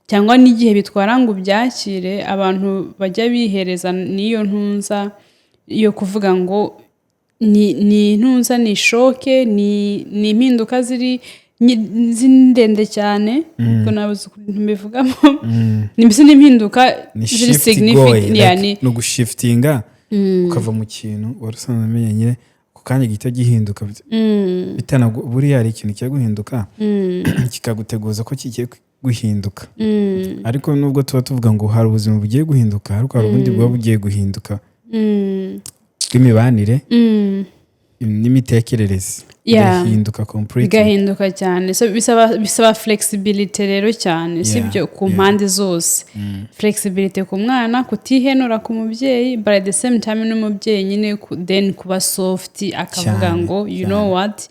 Speaker 1: cyangwa n'igihe bitwara ngo ubyakire, abantu bajya bihereza n'iyo ntunza yo kuvuga ngo ni intuza, ni shock, ni impinduka ziri ndende cyane, ubwo nabuze ukuntu mbivugamo, ni mbese ni impinduka
Speaker 2: Ni
Speaker 1: ziri
Speaker 2: shift
Speaker 1: significant.
Speaker 2: igoye,
Speaker 1: Yeah,
Speaker 2: like, ni ugushiftinga ukava mu kintu wari usanzwe umenya, nyine ako kanya gihita gihinduka. Buriya hari ikintu kigiye guhinduka kikaguteguza ko kigiye guhinduka, ariko nubwo tuba tuvuga ngo hari ubuzima bugiye guhinduka, ariko hari ubundi buba bugiye guhinduka bw'imibanire n'imitekerereze, bigahinduka completely.
Speaker 1: Bigahinduka cyane. So bisaba flexibility rero cyane, sibyo? Ku mpande zose, flexibility ku mwana, kutihenura ku mubyeyi, but at the same time n'umubyeyi nyine then kuba soft, akavuga ngo "You know what,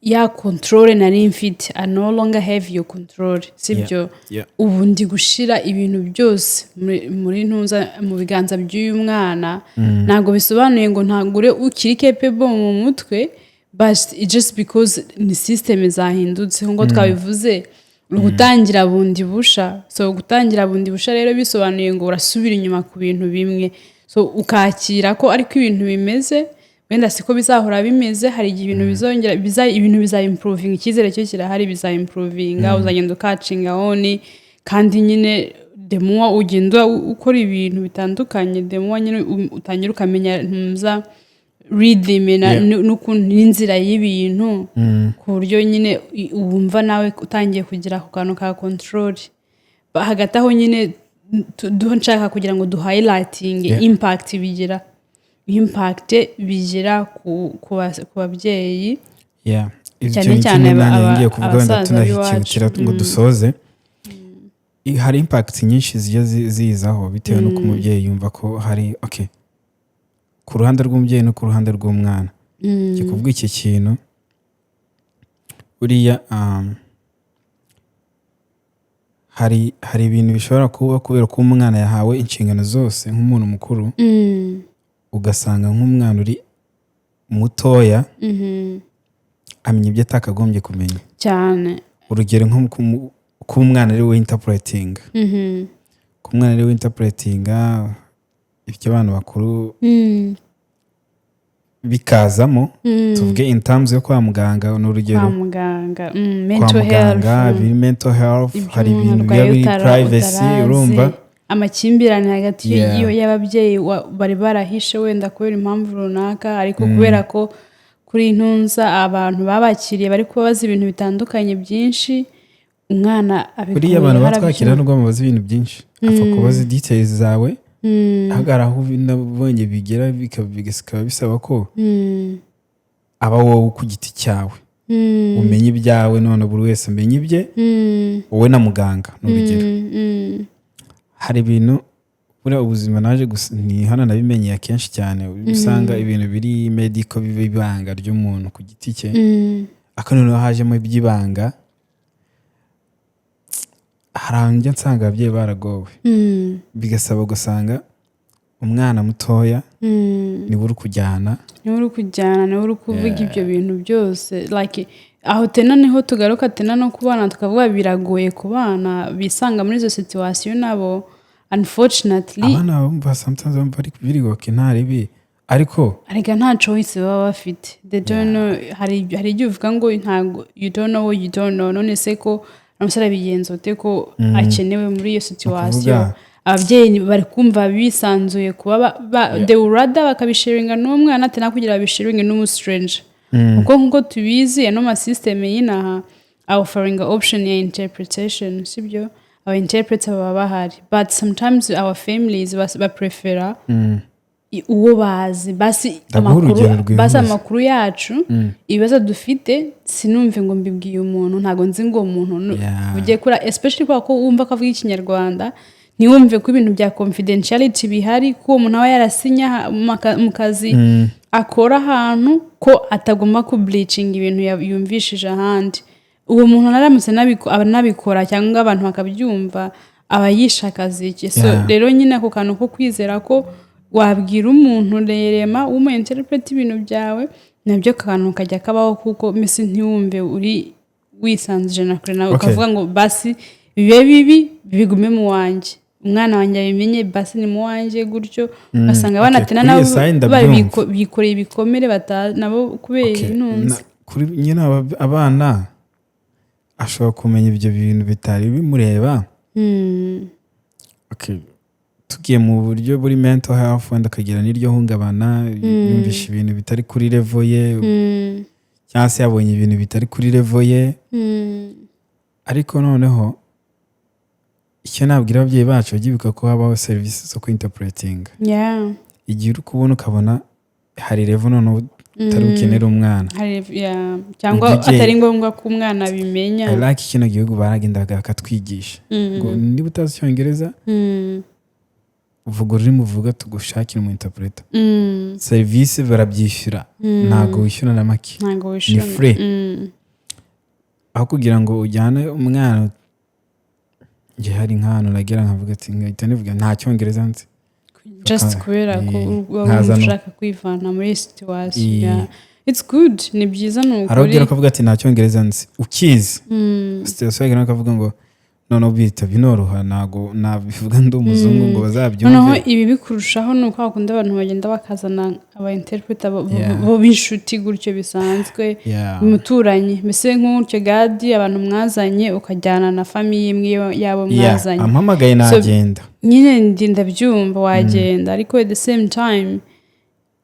Speaker 1: ya control nari mfite, I no longer have your control," sibyo?
Speaker 2: Yeah.
Speaker 1: Ubu ndi gushira ibintu byose muri ntuza, mu biganza by'uyu mwana. Ntabwo bisobanuye ngo ntabwo uri ukiri capable mu mutwe, but it just because ni system zahindutse, nk'uko twabivuze, uri gutangira bundi busha. So gutangira bundi busha rero bisobanuye ngo urasubira inyuma ku bintu bimwe. So ukakira ko ariko ibintu bimeze, wenda siko bizahora bimeze, hari igihe ibintu bizongera ibintu biza improvinga. Icyizere cyo kirahari, biza improvinga, uzagenda ukacinga on. Kandi nyine the more ugenda ukora ibintu bitandukanye, the more nyine utangira ukamenya ntuza rhythm na n'ukuntu n'inzira y'ibintu, ku buryo nyine wumva nawe utangiye kugira ako kantu ka control. Hagati aho nyine nshaka kugira ngo duhighlighting impact bigira ku babyeyi.
Speaker 2: Yeah. Icyo
Speaker 1: Cyane
Speaker 2: ni
Speaker 1: cyane
Speaker 2: kimwe nanjye ngiye kuvuga, wenda
Speaker 1: abasaza
Speaker 2: tunahikihutira
Speaker 1: b'iwacu.
Speaker 2: ngo dusoze. Hari impact nyinshi zijya zizaho bitewe n'uko umubyeyi yumva ko hari, okay, ku ruhande rw'umubyeyi no ku ruhande rw'umwana. Ngiye kuvuga iki kintu, buriya hari ibintu bishobora kuba kubera ko umwana yahawe inshingano zose nk'umuntu mukuru, ugasanga nk'umwana uri mutoya amenya ibyo atakagombye kumenya. Urugero nko kuba umwana ari we interpreting, kuba umwana ari we interpretinga ibyo abantu bakuru bikazamo, tuvuge in terms yo kwa muganga, ni urugero.
Speaker 1: Kwa muganga,
Speaker 2: Kwa
Speaker 1: mental
Speaker 2: muganga
Speaker 1: health.
Speaker 2: Biri mental health.
Speaker 1: Ibyo
Speaker 2: Hari
Speaker 1: umuntu
Speaker 2: ibintu biba
Speaker 1: arwaye
Speaker 2: biri privacy,
Speaker 1: utarazi.
Speaker 2: urumva?
Speaker 1: Amakimbirane hagati y'ababyeyi bari barahishe wenda kubera impamvu runaka, ariko kubera ko kuri intunza abantu babakiriye bari kubabaza ibintu bitandukanye byinshi, umwana
Speaker 2: Buriya abantu
Speaker 1: abikuyeho,
Speaker 2: batwakira
Speaker 1: arabyumva.
Speaker 2: nubwo bamubaza ibintu byinshi, apfa kubaza details zawe. Hari aho nabonye bigera bikaba bisaba ko aba wowe ku giti cyawe umenya ibyawe, none buri wese amenya ibye, wowe na muganga, ni urugero. Hari ibintu buriya ubuzima naje gusa ni hano nabimenyeye akenshi cyane, usanga ibintu biri medical biba ibanga ry'umuntu ku giti cye, ariko noneho hajemo iby'ibanga, hari ahantu njya nsanga ababyeyi baragowe, bigasaba ugasanga Umwana mutoya niwe uri kujyana.
Speaker 1: Niwe uri kujyana, niwe uri kuvuga ibyo bintu byose. Like, aho tena niho tugaruka tena no kubana, tukavuga biragoye ku bana bisanga muri izo situation nabo, unfortunately.
Speaker 2: Abana bumva, sometimes bumva ari biri okay, nta ribi, ariko
Speaker 1: Arega nta choice baba bafite. They don't know. Hari igihe uvuga ngo ntabwo, you don't know what you don't know. None se ko umusore abigenza ute ko akenewe muri iyo situation? Ababyeyi bari kumva bisanzuye kuba they would rather bakabisharinga n'umwana ati nakugira babisharinge n'umustranger, kuko nk'uko tubizi, ano masystem y'inaha offering option ya interpretation, sibyo? Aba interpreter baba bahari, but sometimes our families baprefera uwo bazi basi.
Speaker 2: Ndaguha
Speaker 1: Amakuru
Speaker 2: urugero rwihuse.
Speaker 1: basi amakuru yacu, ibibazo dufite, sinumve ngo mbibwiye umuntu ntabwo nzi ngo uwo muntu ugiye kura, especially kubera ko wumva ko avuga Ikinyarwanda, ntiwumve ko ibintu bya confidentiality bihari, ko uwo muntu aba yarasinya mu kazi akora ahantu ko atagomba kubreachinga ibintu yumvishije ahandi. Uwo muntu aramutse anabikora cyangwa abantu bakabyumva, aba yishe akazi ke. So rero nyine ako kantu ko kwizera ko wabwira umuntu rerema w'umu interpret ibintu byawe, nabyo akantu kajya kabaho, kuko mbese ntiwumve uri wisanzuje na kure nawe ukavuga ngo basi bibe bibi bigume mu wanjye, umwana wanjye abimenye, basi ni mu wanjye gutyo. Ugasanga abana tena
Speaker 2: Kuri
Speaker 1: nabo
Speaker 2: iyo side ndabyumva.
Speaker 1: bikoreye ibikomere nabo kubera intunzi.
Speaker 2: Kuri nyine abana ashobora kumenya ibyo bintu bitari bimureba. Okay. Tugiye mu buryo buri mental health, wenda akagira n'iryo hungabana, yumvisha ibintu bitari kuri level ye, cyangwa se yabonye ibintu bitari kuri level ye. Ariko noneho icyo nabwira ababyeyi bacu, bajye bibuka ko habaho serivisi zo kwinterpretinga. Igihe uri kubona ukabona hari level noneho utari bukenere umwana.
Speaker 1: Hari, yeah, cyangwa
Speaker 2: Ujye
Speaker 1: atari ngombwa ko umwana abimenya.
Speaker 2: I like kino gihugu, baragendaga bakatwigisha ngo niba utazi Icyongereza, uvuga ururimi uvuga, tugushakire umu interpreter. Serivisi barabyishyura, ntabwo wishyura na make.
Speaker 1: Ntabwo wishyura.
Speaker 2: Ni free. Aho kugira ngo ujyane umwana, njye hari nk'ahantu nagera nkavuga ati, nkahita nivuga nta Cyongereza nzi.
Speaker 1: Just kubera ko uba wumva ushaka kwivana muri iyi situation. Yeah. It's good, ni byiza, ni
Speaker 2: Hari aho
Speaker 1: ukuri.
Speaker 2: ugera ukavuga ati nta Cyongereza nzi, ukizi situation, yagera ukavuga ngo noneho bihita binoroha, ntabwo nabivuga ndi umuzungu ngo bazabyumve.
Speaker 1: Noneho ibi bikurushaho ni uko hakunda abantu bagenda bakazana aba interpreter bo b'inshuti gutyo bisanzwe, umuturanyi mbese nk'utyo gadi, abantu mwazanye, ukajyana na famille imwe yabo mwazanye.
Speaker 2: Ampamagaye nagenda.
Speaker 1: Nyine ndi ndabyumva, wagenda, ariko at the same time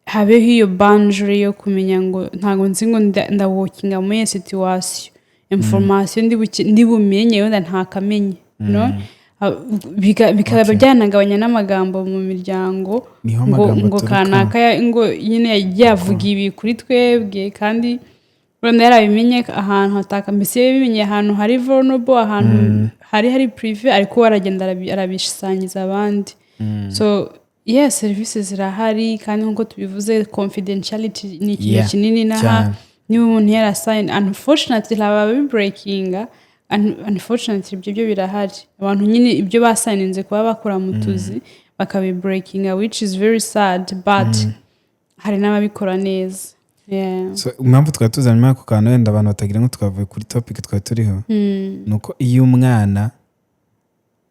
Speaker 1: habeho iyo boundary yo kumenya ngo ntabwo nzi ngo ndaworkinga muri iyo situation, information ndi bumenye wenda ntakamenye, no? Bikaba byanagabanya n'amagambo mu miryango.
Speaker 2: Niho
Speaker 1: ngo
Speaker 2: amagambo
Speaker 1: ngo
Speaker 2: aturuka.
Speaker 1: Kanaka ngo nyine yagiye avuga ibi kuri twebwe, kandi wenda yarabimenye ahantu hataka, mbese yabimenye ahantu hari vulnerable, ahantu hari privé, ariko we aragenda arabisangiza abandi. So yeah, serivisi zirahari, kandi nk'uko tubivuze, confidentiality ni ikintu kinini n'aha. Niba umuntu yarasign, unfortunately hari ababibreakinga. Unfortunately ibyo byo birahari, abantu nyine ibyo basigninze kuba bakora mu tuzi bakabibreakinga, which is very sad, but hari n'ababikora neza. Yeah.
Speaker 2: So, impamvu twari tuzanye ako kantu, wenda abantu batagira ngo twavuye kuri topic twari turiho, ni uko iyo umwana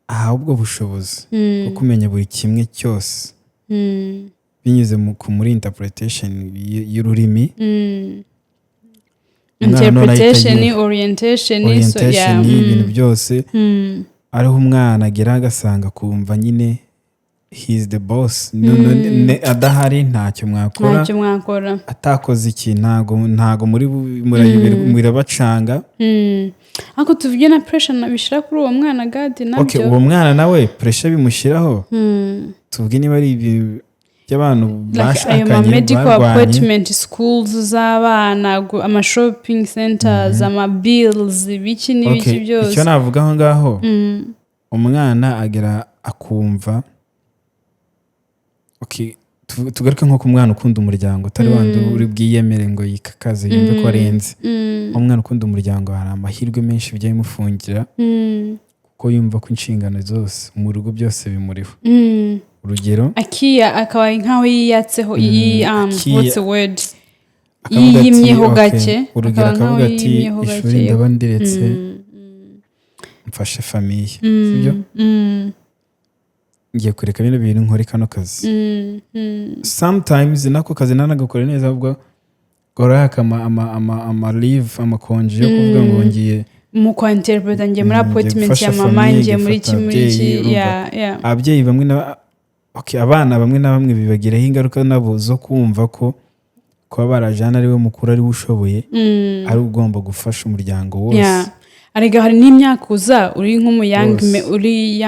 Speaker 2: ahawe ubwo bushobozi bwo kumenya buri kimwe cyose binyuze muri interpretation y'ururimi, umwana noneho ahita
Speaker 1: Interpretation, orientation, so,
Speaker 2: orientation, ibintu byose, ariho umwana agera agasanga akumva nyine he is the boss. Adahari ntacyo mwakora.
Speaker 1: Ntacyo mwakora.
Speaker 2: Atakoze iki, ntago muri murabacanga.
Speaker 1: Ariko tuvuge na pressure bishyira kuri uwo mwana gadi nabyo.
Speaker 2: Okay, uwo mwana nawe pressure bimushyiraho, tuvuge niba ari ibi by'abantu
Speaker 1: Like ayo ma
Speaker 2: bashakanye
Speaker 1: medical
Speaker 2: barwanye.
Speaker 1: appointment, schools z'abana, ama shopping centers, ama bills, ibiki n'ibiki byose.
Speaker 2: Icyo navuga aho ngaho, umwana agera akumva, okay, tugaruke nko ku mwana ukunda umuryango, utari wandi uri bwiyemere ngo yikakaze yumve ko arenze. Umwana ukunda umuryango, hari amahirwe menshi bijya bimufungira, kuko yumva ko inshingano zose mu rugo byose bimuriho. Urugero,
Speaker 1: Akiya akaba nkaho yiyatseho what's the word?
Speaker 2: Akavuga ati,
Speaker 1: Yiyimyeho
Speaker 2: okay,
Speaker 1: gake.
Speaker 2: Urugero,
Speaker 1: Akaba nkaho
Speaker 2: akavuga ati
Speaker 1: yiyimyeho
Speaker 2: ishuri
Speaker 1: gake.
Speaker 2: ndaba ndiretse, mfashe famille, sibyo? Ngiye kureka bino bintu, nkore kano kazi. Sometimes nako kazi nanagakora neza, ahubwo gahora ama leave, amakonji yo kuvuga ngo ngiye
Speaker 1: Mu kwa interpreta, ngiye muri
Speaker 2: Ngiye
Speaker 1: appointment
Speaker 2: gufasha
Speaker 1: ya mama,
Speaker 2: famille,
Speaker 1: ngiye muri
Speaker 2: gufata
Speaker 1: iki, muri iki.
Speaker 2: ababyeyi, urumva. Ababyeyi bamwe na, okay, abana bamwe na bamwe bibagiraho ingaruka nabo zo kumva ko kuba barajana ari we mukuru, ari we ushoboye, ari we ugomba gufasha umuryango wose.
Speaker 1: Yeah. Arega hari n'imyaka uza uri nk'umu young
Speaker 2: Wose.
Speaker 1: uri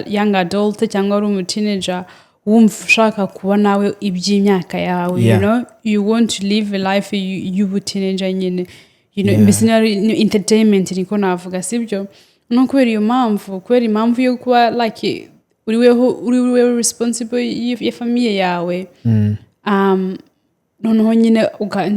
Speaker 1: young adult cyangwa uri umu teenager, wumva ushaka kuba nawe iby'imyaka yawe. You know, you want to live a life y'ubu teenager nyine. Mbese ni entertainment, niko navuga, sibyo? No kubera iyo mpamvu, kubera impamvu yo kuba like uri weho, uri wewe responsible ya famille yawe, noneho nyine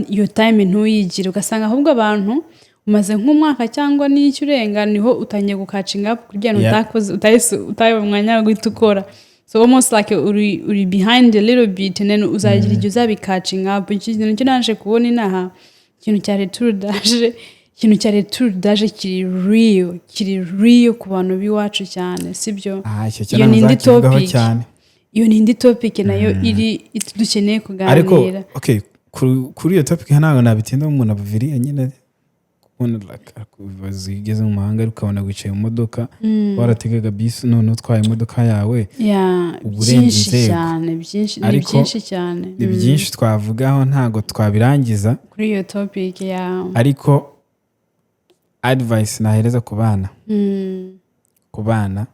Speaker 1: iyo time ntuyigire, ugasanga ahubwo abantu umaze nk'umwaka cyangwa n'icyo urenga, niho utangiye gucatchinga up kugira ngo utakoze, utahise utaye umwanya wo guhita ukora. So almost like uri behind a little bit, and then uzagira igihe uzabicatchinga up. Iki kintu cyo naje kubona inaha, ikintu cya retour d'âge, ikintu cya retour d'âge kiri real, kiri real ku bantu b'iwacu cyane, sibyo?
Speaker 2: Ah, icyo cyo
Speaker 1: Iyo ni indi
Speaker 2: ntazakivugaho
Speaker 1: topic.
Speaker 2: cyane.
Speaker 1: Iyo ni indi topic nayo iri dukeneye
Speaker 2: Ariko
Speaker 1: kuganira.
Speaker 2: Okay, kuri iyo topic ntabwo nabitinda. Umuntu abaviriye nyine kubona like, akubaza, iyo ugeze mu mahanga ariko ukabona wicaye mu modoka, warategaga bisi, none utwaye imodoka yawe, uba urenze
Speaker 1: Byinshi
Speaker 2: inzego.
Speaker 1: cyane, byinshi, ni
Speaker 2: Ariko
Speaker 1: byinshi cyane.
Speaker 2: Ni byinshi twavugaho, ntabwo twabirangiza
Speaker 1: Kuri iyo topic ya
Speaker 2: Ariko advice nahereza ku bana, ku bana,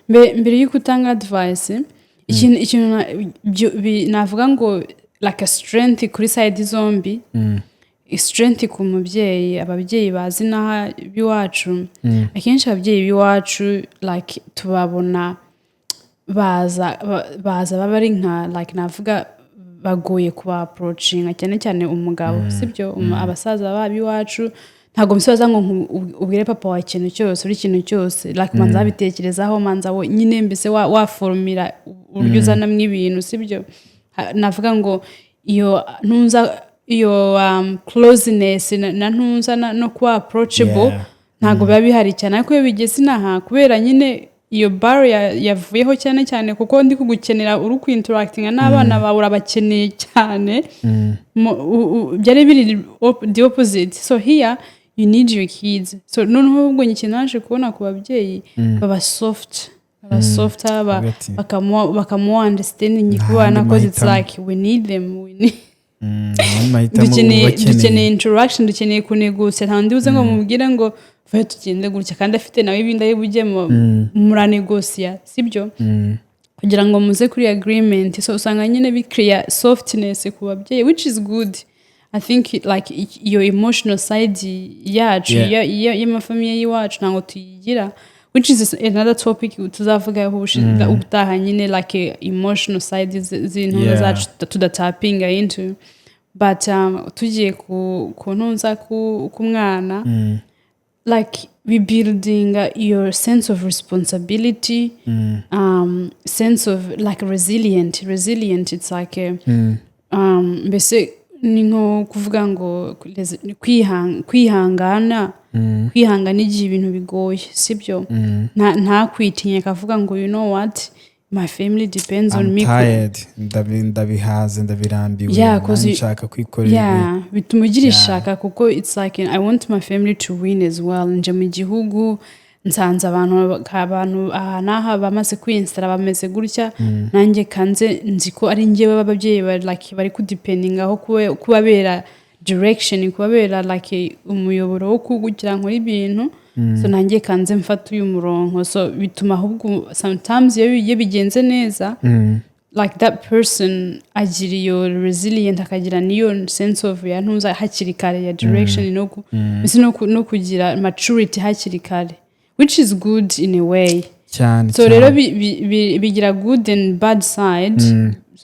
Speaker 1: Mbere y'uko utanga advice, ikintu navuga ngo like a strength kuri side zombi, strength ku mubyeyi, ababyeyi bazi n'aha b'iwacu, akenshi ababyeyi b'iwacu like tubabona baza baza baba ari nka like navuga bagoye kuba approachinga, cyane cyane umugabo, sibyo? Abasaza b'iwacu ntabwo musaza ngo ubwire papa wawe ikintu cyose, uri ikintu cyose, like manza wabitekerezaho, manza nyine mbese waformira uburyo uzanamo ibintu, sibyo? Navuga ngo iyo ntuza, iyo closeness na ntuza no kuba approachable ntabwo biba bihari cyane. Ariko iyo bigeze inaha, kubera nyine iyo barrier yavuyeho cyane cyane, kuko ndi kugukenera, uri kwinteractinga n'abana bawe, urabakeneye cyane. Byari biri the opposite. So here you need your kids. So noneho ubwo ikintu naje kubona ku babyeyi, baba soft, baba soft,
Speaker 2: Hagati.
Speaker 1: Bakamuha understanding
Speaker 2: Nta
Speaker 1: ku bana,
Speaker 2: yandi
Speaker 1: cause it's
Speaker 2: mahitamo.
Speaker 1: like we need them, we need
Speaker 2: Nta yandi mahitamo, uba
Speaker 1: dukeneye interaction, dukeneye kunegotia. Nta undi uze ngo mubwire ngo vayo tugende gutya, kandi afite nawe ibindi ari bujyemo. Muranegotia, sibyo? Kugira ngo muze kuri agreement. So usanga nyine bicreate softness ku babyeyi, which is good, I think. Like iyo emotional side yacu y'amafamille y'iwacu ntabwo tuyigira, which is another topic tuzavugaho ubutaha nyine, like emotional side z'intuza zacu tudatapinga into. But tugiye ku ntuza, ku mwana, like rebuilding your sense of responsibility, sense of like resilient, it's like a, mbese ni nko kuvuga ngo kwihangana, kwihangana igihe ibintu bigoye, sibyo? Ntakwitinya akavuga ngo "You know what, my family depends on
Speaker 2: I'm
Speaker 1: me."
Speaker 2: tired. Ndabihaze, ndabirambiwe.
Speaker 1: Yeah, 'cause
Speaker 2: nanjye nshaka kwikorera
Speaker 1: Yeah, bituma ugira ishaka, kuko it's like I want my family to win as well. Nje mu gihugu nsanze abantu aha n'aha bamaze kwinstalla, bameze gutya, nanjye kanze nzi ko ari njyewe ababyeyi bari like bari kudependingaho kubabera direction, kubabera like umuyoboro wo kugira nkora ibintu. So nanjye kanze mfata uyu murongo. So bituma ahubwo sometimes iyo bigenze neza, like that person agira iyo resilient, akagira n'iyo sense of ya ntuza hakiri kare, ya direction, mbese no kugira maturity hakiri kare, which is good in a way.
Speaker 2: Cyane.
Speaker 1: So rero bigira good and bad side.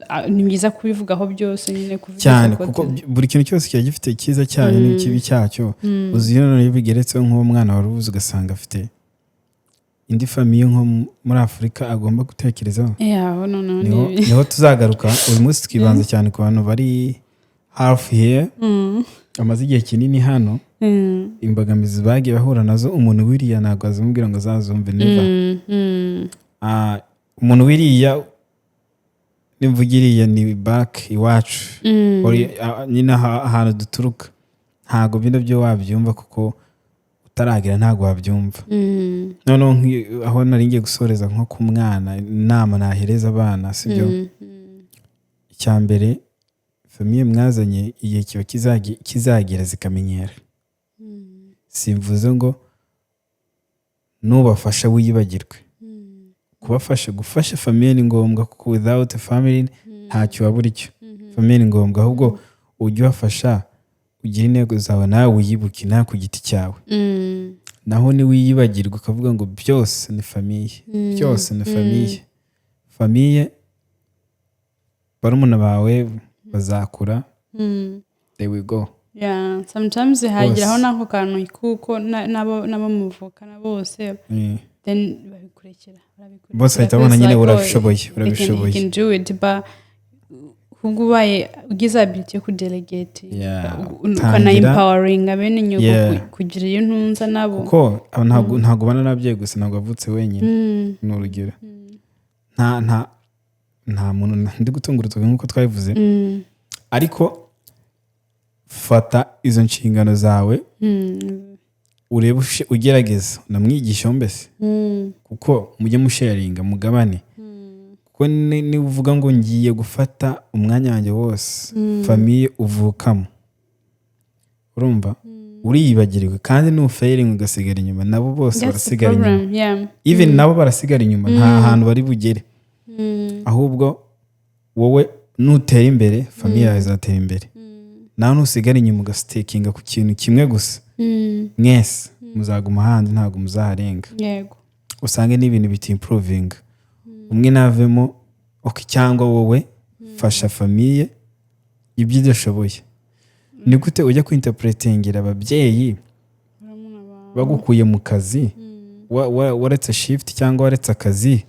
Speaker 1: Ah, ni byiza kubivugaho byose nyine, kuvuga
Speaker 2: Cyane,
Speaker 1: ko
Speaker 2: kuko buri kintu cyose kiba gifite icyiza cyayo n'ikibi cyacyo. Uzi iyo noneho bigeretseho nk'uwo mwana wari ubuze, ugasanga afite indi famille nko muri Afurika agomba gutekerezaho.
Speaker 1: Yeah, noneho
Speaker 2: Niho,
Speaker 1: ni
Speaker 2: niho tuzagaruka. Uyu munsi twibanze cyane ku bantu bari hafi here, bamaze igihe kinini hano, imbogamizi bagiye bahura nazo. Umuntu wiriya ntabwo azamubwira ngo azazumve, never. Umuntu wiriya, nimvuga iriya ni back iwacu. Nyine ahantu duturuka, ntabwo bino byo wabyumva kuko utaragera, ntabwo wabyumva. Noneho aho nari ngiye gusoreza, nko ku mwana, inama nahereza abana, sibyo? Icya mbere, famille mwazanye, igihe kiba kizagera zikamenyera. Simvuze ngo nubafasha wiyibagirwe kubafasha. Gufasha famille ni ngombwa, kuko without a family ntacyo waba uri cyo. Famille ni ngombwa, ahubwo ujye ubafasha, ugire intego zawe, nawe wiyibuke nawe ku giti cyawe. Naho niwiyibagirwa ukavuga ngo byose ni famille, byose ni famille, famille, barumuna bawe bazakura, they will go.
Speaker 1: Yeah, sometimes hageraho
Speaker 2: Bose.
Speaker 1: n'ako kantu kuko n'abo muvukana bose then babikurekera, barabikurekera.
Speaker 2: Bose bahita babona nyine
Speaker 1: Like, oh,
Speaker 2: urabishoboye, urabishoboye.
Speaker 1: They can do it, but ahubwo ubaye ugize ability yo kudelegate, ukana empoweringa bene nyoko kugira iyo ntunza nabo.
Speaker 2: Kuko aba ntabwo ubana n'ababyeyi gusa, ntabwo wavutse wenyine. Ni urugero, nta muntu ndi gutunga urutoki nk'uko twabivuze, ariko fata izo nshingano zawe, urebe ugerageza unamwigisheho mbese, kuko mujye musharinga, mugabane, kuko niba uvuga ngo ngiye gufata umwanya wanjye wose famille uvukamo, urumva uriyibagirwa, kandi nufailinga ugasigara inyuma, nabo bose
Speaker 1: That's the
Speaker 2: barasigara inyuma.
Speaker 1: problem, yeah.
Speaker 2: Even nabo barasigara inyuma, nta hantu bari bugere. Ahubwo wowe nutera imbere, famille yawe izatera imbere. Nawe nusigara inyuma ugastickinga ku kintu kimwe gusa, mwese muzaguma ahandi, ntabwo muzaharenga. Usange n'ibintu bitimprovinga, umwe navemo, ok, cyangwa wowe fasha famille ibyo udashoboye. Ni gute ujya kwinterpretingira ababyeyi
Speaker 1: Barumuna bawe.
Speaker 2: bagukuye mu kazi, waretse shift cyangwa waretse akazi,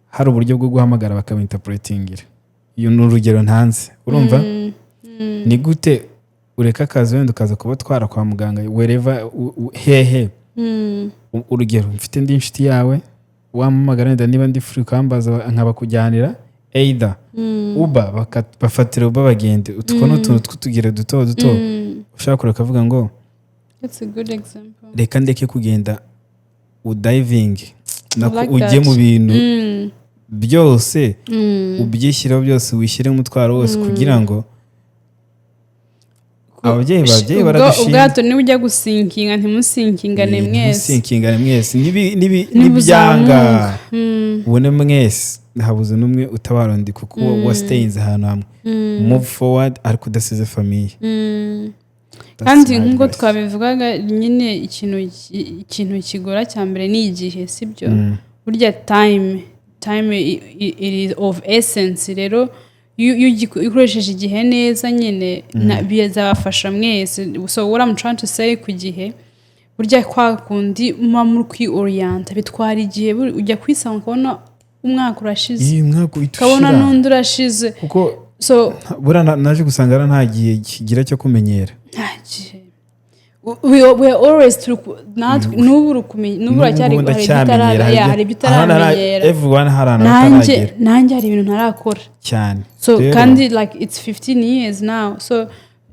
Speaker 2: hari uburyo bwo guhamagara bakabinterpretingira? Iyo ni urugero ntanze, urumva? Ni gute ureka akazi wenda ukaza kubatwara kwa muganga, wherever, hehe? Urugero, mfite indi inshuti yawe, wampamagara wenda niba ndi free, ukambaza nkabakujyanira, either Uber, bafatira Uber bagende. Utwo ni utuntu tw'utugero duto duto ushobora kureka ukavuga ngo
Speaker 1: That's a good example.
Speaker 2: reka ndeke kugenda udivinge nako
Speaker 1: Like
Speaker 2: ujye
Speaker 1: that.
Speaker 2: mu bintu byose, ubyishyireho byose, wishyire umutwaro wose kugira ngo ababyeyi babyeyi
Speaker 1: Ubwo
Speaker 2: baragushinga.
Speaker 1: Ubwato niba ujya gusinkingana, ntimusinkingane mwese.
Speaker 2: Ntimusinkingane mwese.
Speaker 1: Nibuzamuka.
Speaker 2: Nibyanga ubone mwese habuze n'umwe utabara undi, kuko wasiteyinze ahantu hamwe. Move forward ariko udasize famille. That's
Speaker 1: Kandi
Speaker 2: my
Speaker 1: nk'uko
Speaker 2: advice.
Speaker 1: twabivugaga nyine, ikintu kigora cya mbere ni igihe, sibyo? Burya time is of essence. Rero iyo ukoresheje igihe neza nyine, bizabafasha mwese. So what I'm trying to say, ku gihe, burya kwa kundi muba muri kwioriyanta bitwara igihe. Ujya kwisanga ukabona umwaka urashize,
Speaker 2: Iyi mwaka uhita
Speaker 1: ukabona
Speaker 2: ushira.
Speaker 1: n'undi urashize.
Speaker 2: Kuko
Speaker 1: So
Speaker 2: buriya naje gusanga ari nta gihe kigira cyo kumenyera.
Speaker 1: Nta gihe. We are always turi natwe n'ubu uri kumenya, n'ubu uracyari
Speaker 2: N'ubu
Speaker 1: hari ibyo
Speaker 2: ndacyamenyera,
Speaker 1: yeah, hari ibyo utaramenyera.
Speaker 2: Everyone hari ahantu
Speaker 1: Nanjye
Speaker 2: ataragera.
Speaker 1: Nanjye hari ibintu ntarakora.
Speaker 2: Cyane.
Speaker 1: So kandi like it's 15 years now, so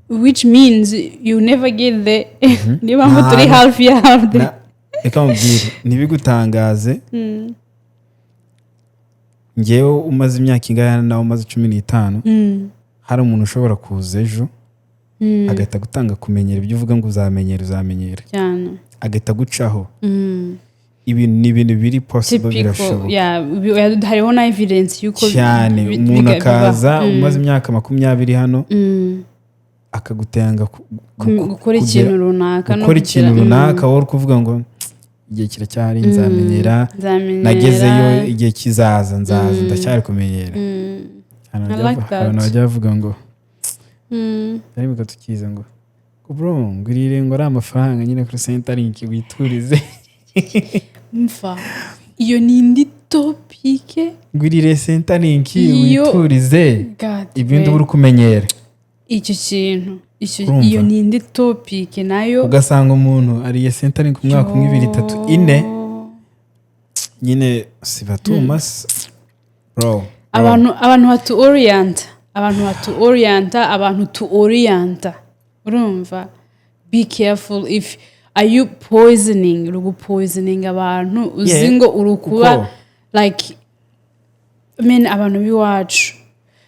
Speaker 1: which means you never get there. Niyo mpamvu turi hafi ya half there.
Speaker 2: Reka mubwire, ntibigutangaze, ngewe umaze imyaka ingana nawe umaze 15, hari umuntu ushobora kuza ejo agahita gutanga kumenyera ibyo uvuga ngo uzamenyera, uzamenyera, agahita agucaho. Ibintu ni ibintu biri possible,
Speaker 1: Typical,
Speaker 2: birashoboka.
Speaker 1: Yeah, hariho na evidence yuko
Speaker 2: Cyane. Umuntu akaza
Speaker 1: biba.
Speaker 2: umaze imyaka 20 hano, akagutanga
Speaker 1: Gukora ikintu runaka no
Speaker 2: gukora ikintu runaka, wowe uri kuvuga ngo igihe kiracyahari, nzamenyera,
Speaker 1: Nzamenyera.
Speaker 2: nagezeyo, igihe kizaza nzaza, ndacyari kumenyera. Abantu
Speaker 1: I like that.
Speaker 2: Abantu bajya bavuga ngo ariko tukiza ngo bro, ngurire ngo ari amafaranga nyine kuri Centrelink witurize.
Speaker 1: Mva, iyo ni indi topic.
Speaker 2: Ngo irire Centrelink, witurize.
Speaker 1: God,
Speaker 2: ibindi
Speaker 1: we.
Speaker 2: uba uri kumenyera.
Speaker 1: Icyo kintu icyo
Speaker 2: Urumva?
Speaker 1: Iyo ni indi topic nayo.
Speaker 2: Ugasanga umuntu ariye Centrelink umwaka umwe, 2, 3, 4, nyine sibatuma bro, bro.
Speaker 1: Abantu batu orienta, abantu batu orienta, abantu tu orienta, urumva, be careful if are you poisoning, uri gupoisoning abantu uzi ngo uri kuba like, I mean, abantu b'iwacu,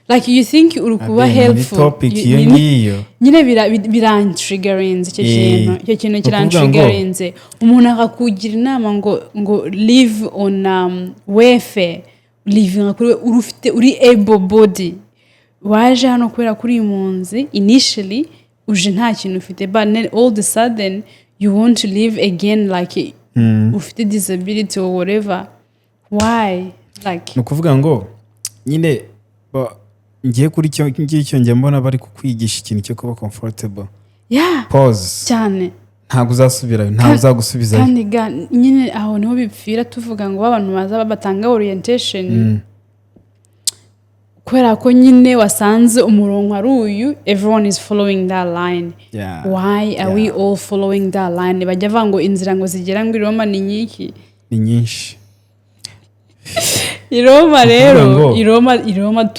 Speaker 1: like, you think uri kuba
Speaker 2: Abe, ni
Speaker 1: helpful.
Speaker 2: topic iyo ngiyo.
Speaker 1: Nyine birantriggerinze icyo kintu, icyo kintu
Speaker 2: Ni ukuvuga ngo
Speaker 1: kirantriggerinze. Umuntu akakugira inama ngo live on welfare, living kuri uri ufite, uri able body, waje hano kubera kuri impunzi, initially uje nta kintu ufite, but then all the sudden you want to live again like ufite disability or whatever. Why? Like,
Speaker 2: Ni ukuvuga ngo nyine ngiye kuri icyo ngicyo, njya mbona bari kukwigisha ikintu cyo kuba comfortable. Pause.
Speaker 1: Cyane.
Speaker 2: Ntabwo uzasubirayo, ntabwo uzagusubizayo.
Speaker 1: Kandi ga nyine aho niho bipfira, tuvuga ngo abantu baza batanga orientation, kubera ko nyine wasanze umurongo ari uyu, everyone is following that line. Why are we all following that line? Bajya bavuga ngo inzira ngo zigera ngo i Roma ni nyinshi.
Speaker 2: Ni nyinshi.
Speaker 1: I Roma rero, i Roma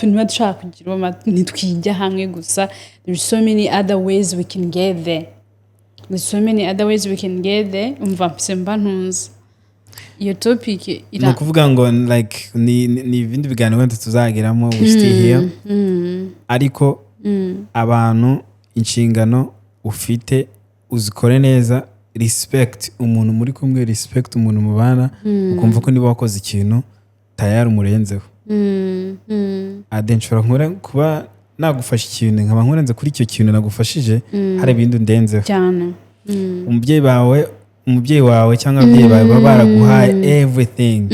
Speaker 1: niba dushaka kugira i Roma, ntitwijya hamwe gusa. There's so many other ways we can get there, there's so many other ways we can get there. Umva, mpise mba ntunze iyo topic.
Speaker 2: Ni ukuvuga ngo like ni ibindi biganiro wenda tuzageramo, we still here, ariko abantu, inshingano ufite uzikore neza. Respect umuntu muri kumwe, respect umuntu mubana, ukumva ko niba wakoze ikintu tayari umurenzeho. Ade nshobora kuba nagufasha ikintu, nkaba nkurenze kuri icyo kintu nagufashije, hari ibindi undenzeho.
Speaker 1: Cyane.
Speaker 2: Umubyeyi wawe cyangwa ababyeyi bawe baba baraguhaye everything,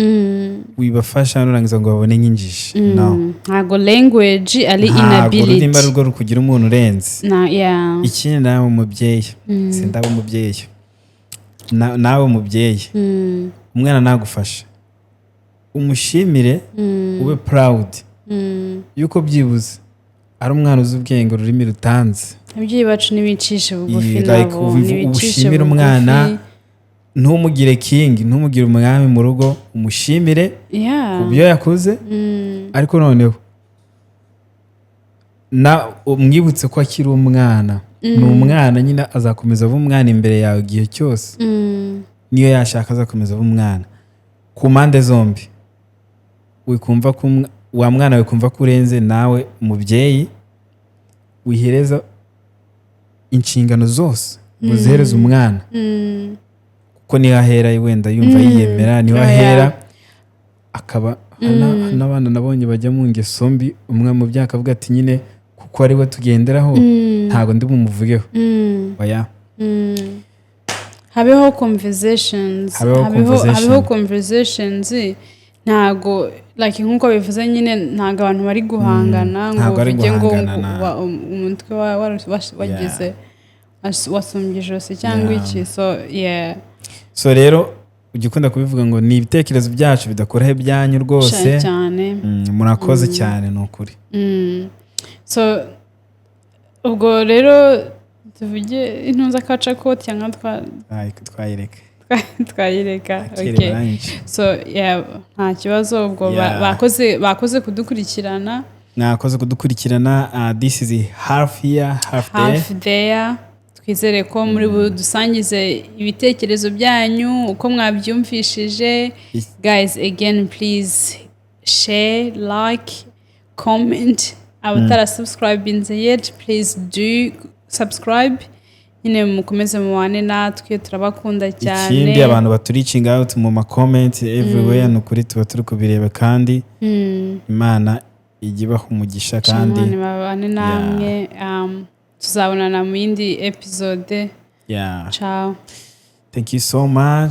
Speaker 2: wibafasha nurangiza ngo babone nk'injiji, no.
Speaker 1: Ntabwo language ari
Speaker 2: Ntabwo ururimi
Speaker 1: inability.
Speaker 2: ari rwo rukugira umuntu urenze.
Speaker 1: Na, yeah.
Speaker 2: Ikindi, nawe umubyeyi, sindaba umubyeyi, nawe umubyeyi, umwana nagufasha umushimire, ube proud yuko byibuze ari umwana uzi ubwenge ururimi rutanze.
Speaker 1: Ababyeyi bacu ntibicishe bugufi.
Speaker 2: Like,
Speaker 1: Nabo ntibicishe
Speaker 2: ushimire
Speaker 1: bugufi.
Speaker 2: umwana, ntumugire king, ntumugire umwami mu rugo, umushimire ku byo yakoze, ariko noneho na umwibutse ko akiri umwana. Ni umwana nyine, azakomeza aba umwana imbere yawe igihe cyose. Niyo yashaka azakomeza aba umwana. Ku mpande zombi, wikumva ko wa mwana wikumva ko urenze, nawe umubyeyi wihereza inshingano zose ngo uzihereze umwana, kuko niho ahera wenda yumva yiyemera, niho ahera akaba hari n'abana nabonye bajya mu ngeso mbi, umwe mu byaha akavuga ati: "Nyine kuko ari we tugenderaho, ntabwo ndi bumuvugeho." Oya.
Speaker 1: Habeho conversations.
Speaker 2: Habeho conversation.
Speaker 1: Habeho conversations. Ntago, like, nkuko bivuze nyine, ntago abantu bari guhangana ngo
Speaker 2: Ntago ari
Speaker 1: uvuge ngo
Speaker 2: guhangana,
Speaker 1: umutwe wagize wasumbye ijosi cyangwa iki. So yeah.
Speaker 2: So rero ujya ukunda kubivuga ngo ni ibitekerezo byacu, bidakoraho ibyanyu rwose.
Speaker 1: Cyane.
Speaker 2: Murakoze cyane, ni ukuri.
Speaker 1: So ubwo rero tuvuge intuza kaca koti cyangwa
Speaker 2: Ay, twayireka.
Speaker 1: Twayireka.
Speaker 2: Akiri
Speaker 1: Okay.
Speaker 2: barangije.
Speaker 1: So yeah, nta kibazo ubwo. Bakoze kudukurikirana.
Speaker 2: Mwakoze kudukurikirana. This is half here, half there.
Speaker 1: Half there. Twizere ko muri budusangize ibitekerezo byanyu uko mwabyumvishije. Guys, again, please share, like, comment. Abatarasubscribinze yet, please do subscribe. Nyine mukomeze mubane natwe, turabakunda cyane.
Speaker 2: Ikindi, abantu batureachinga out mu ma comment everywhere, ni ukuri tuba turi kubireba, kandi Imana ijya ibaha umugisha kandi
Speaker 1: Imana babane namwe. Tuzabonana mu yindi episode. Ciao.
Speaker 2: Thank you so much.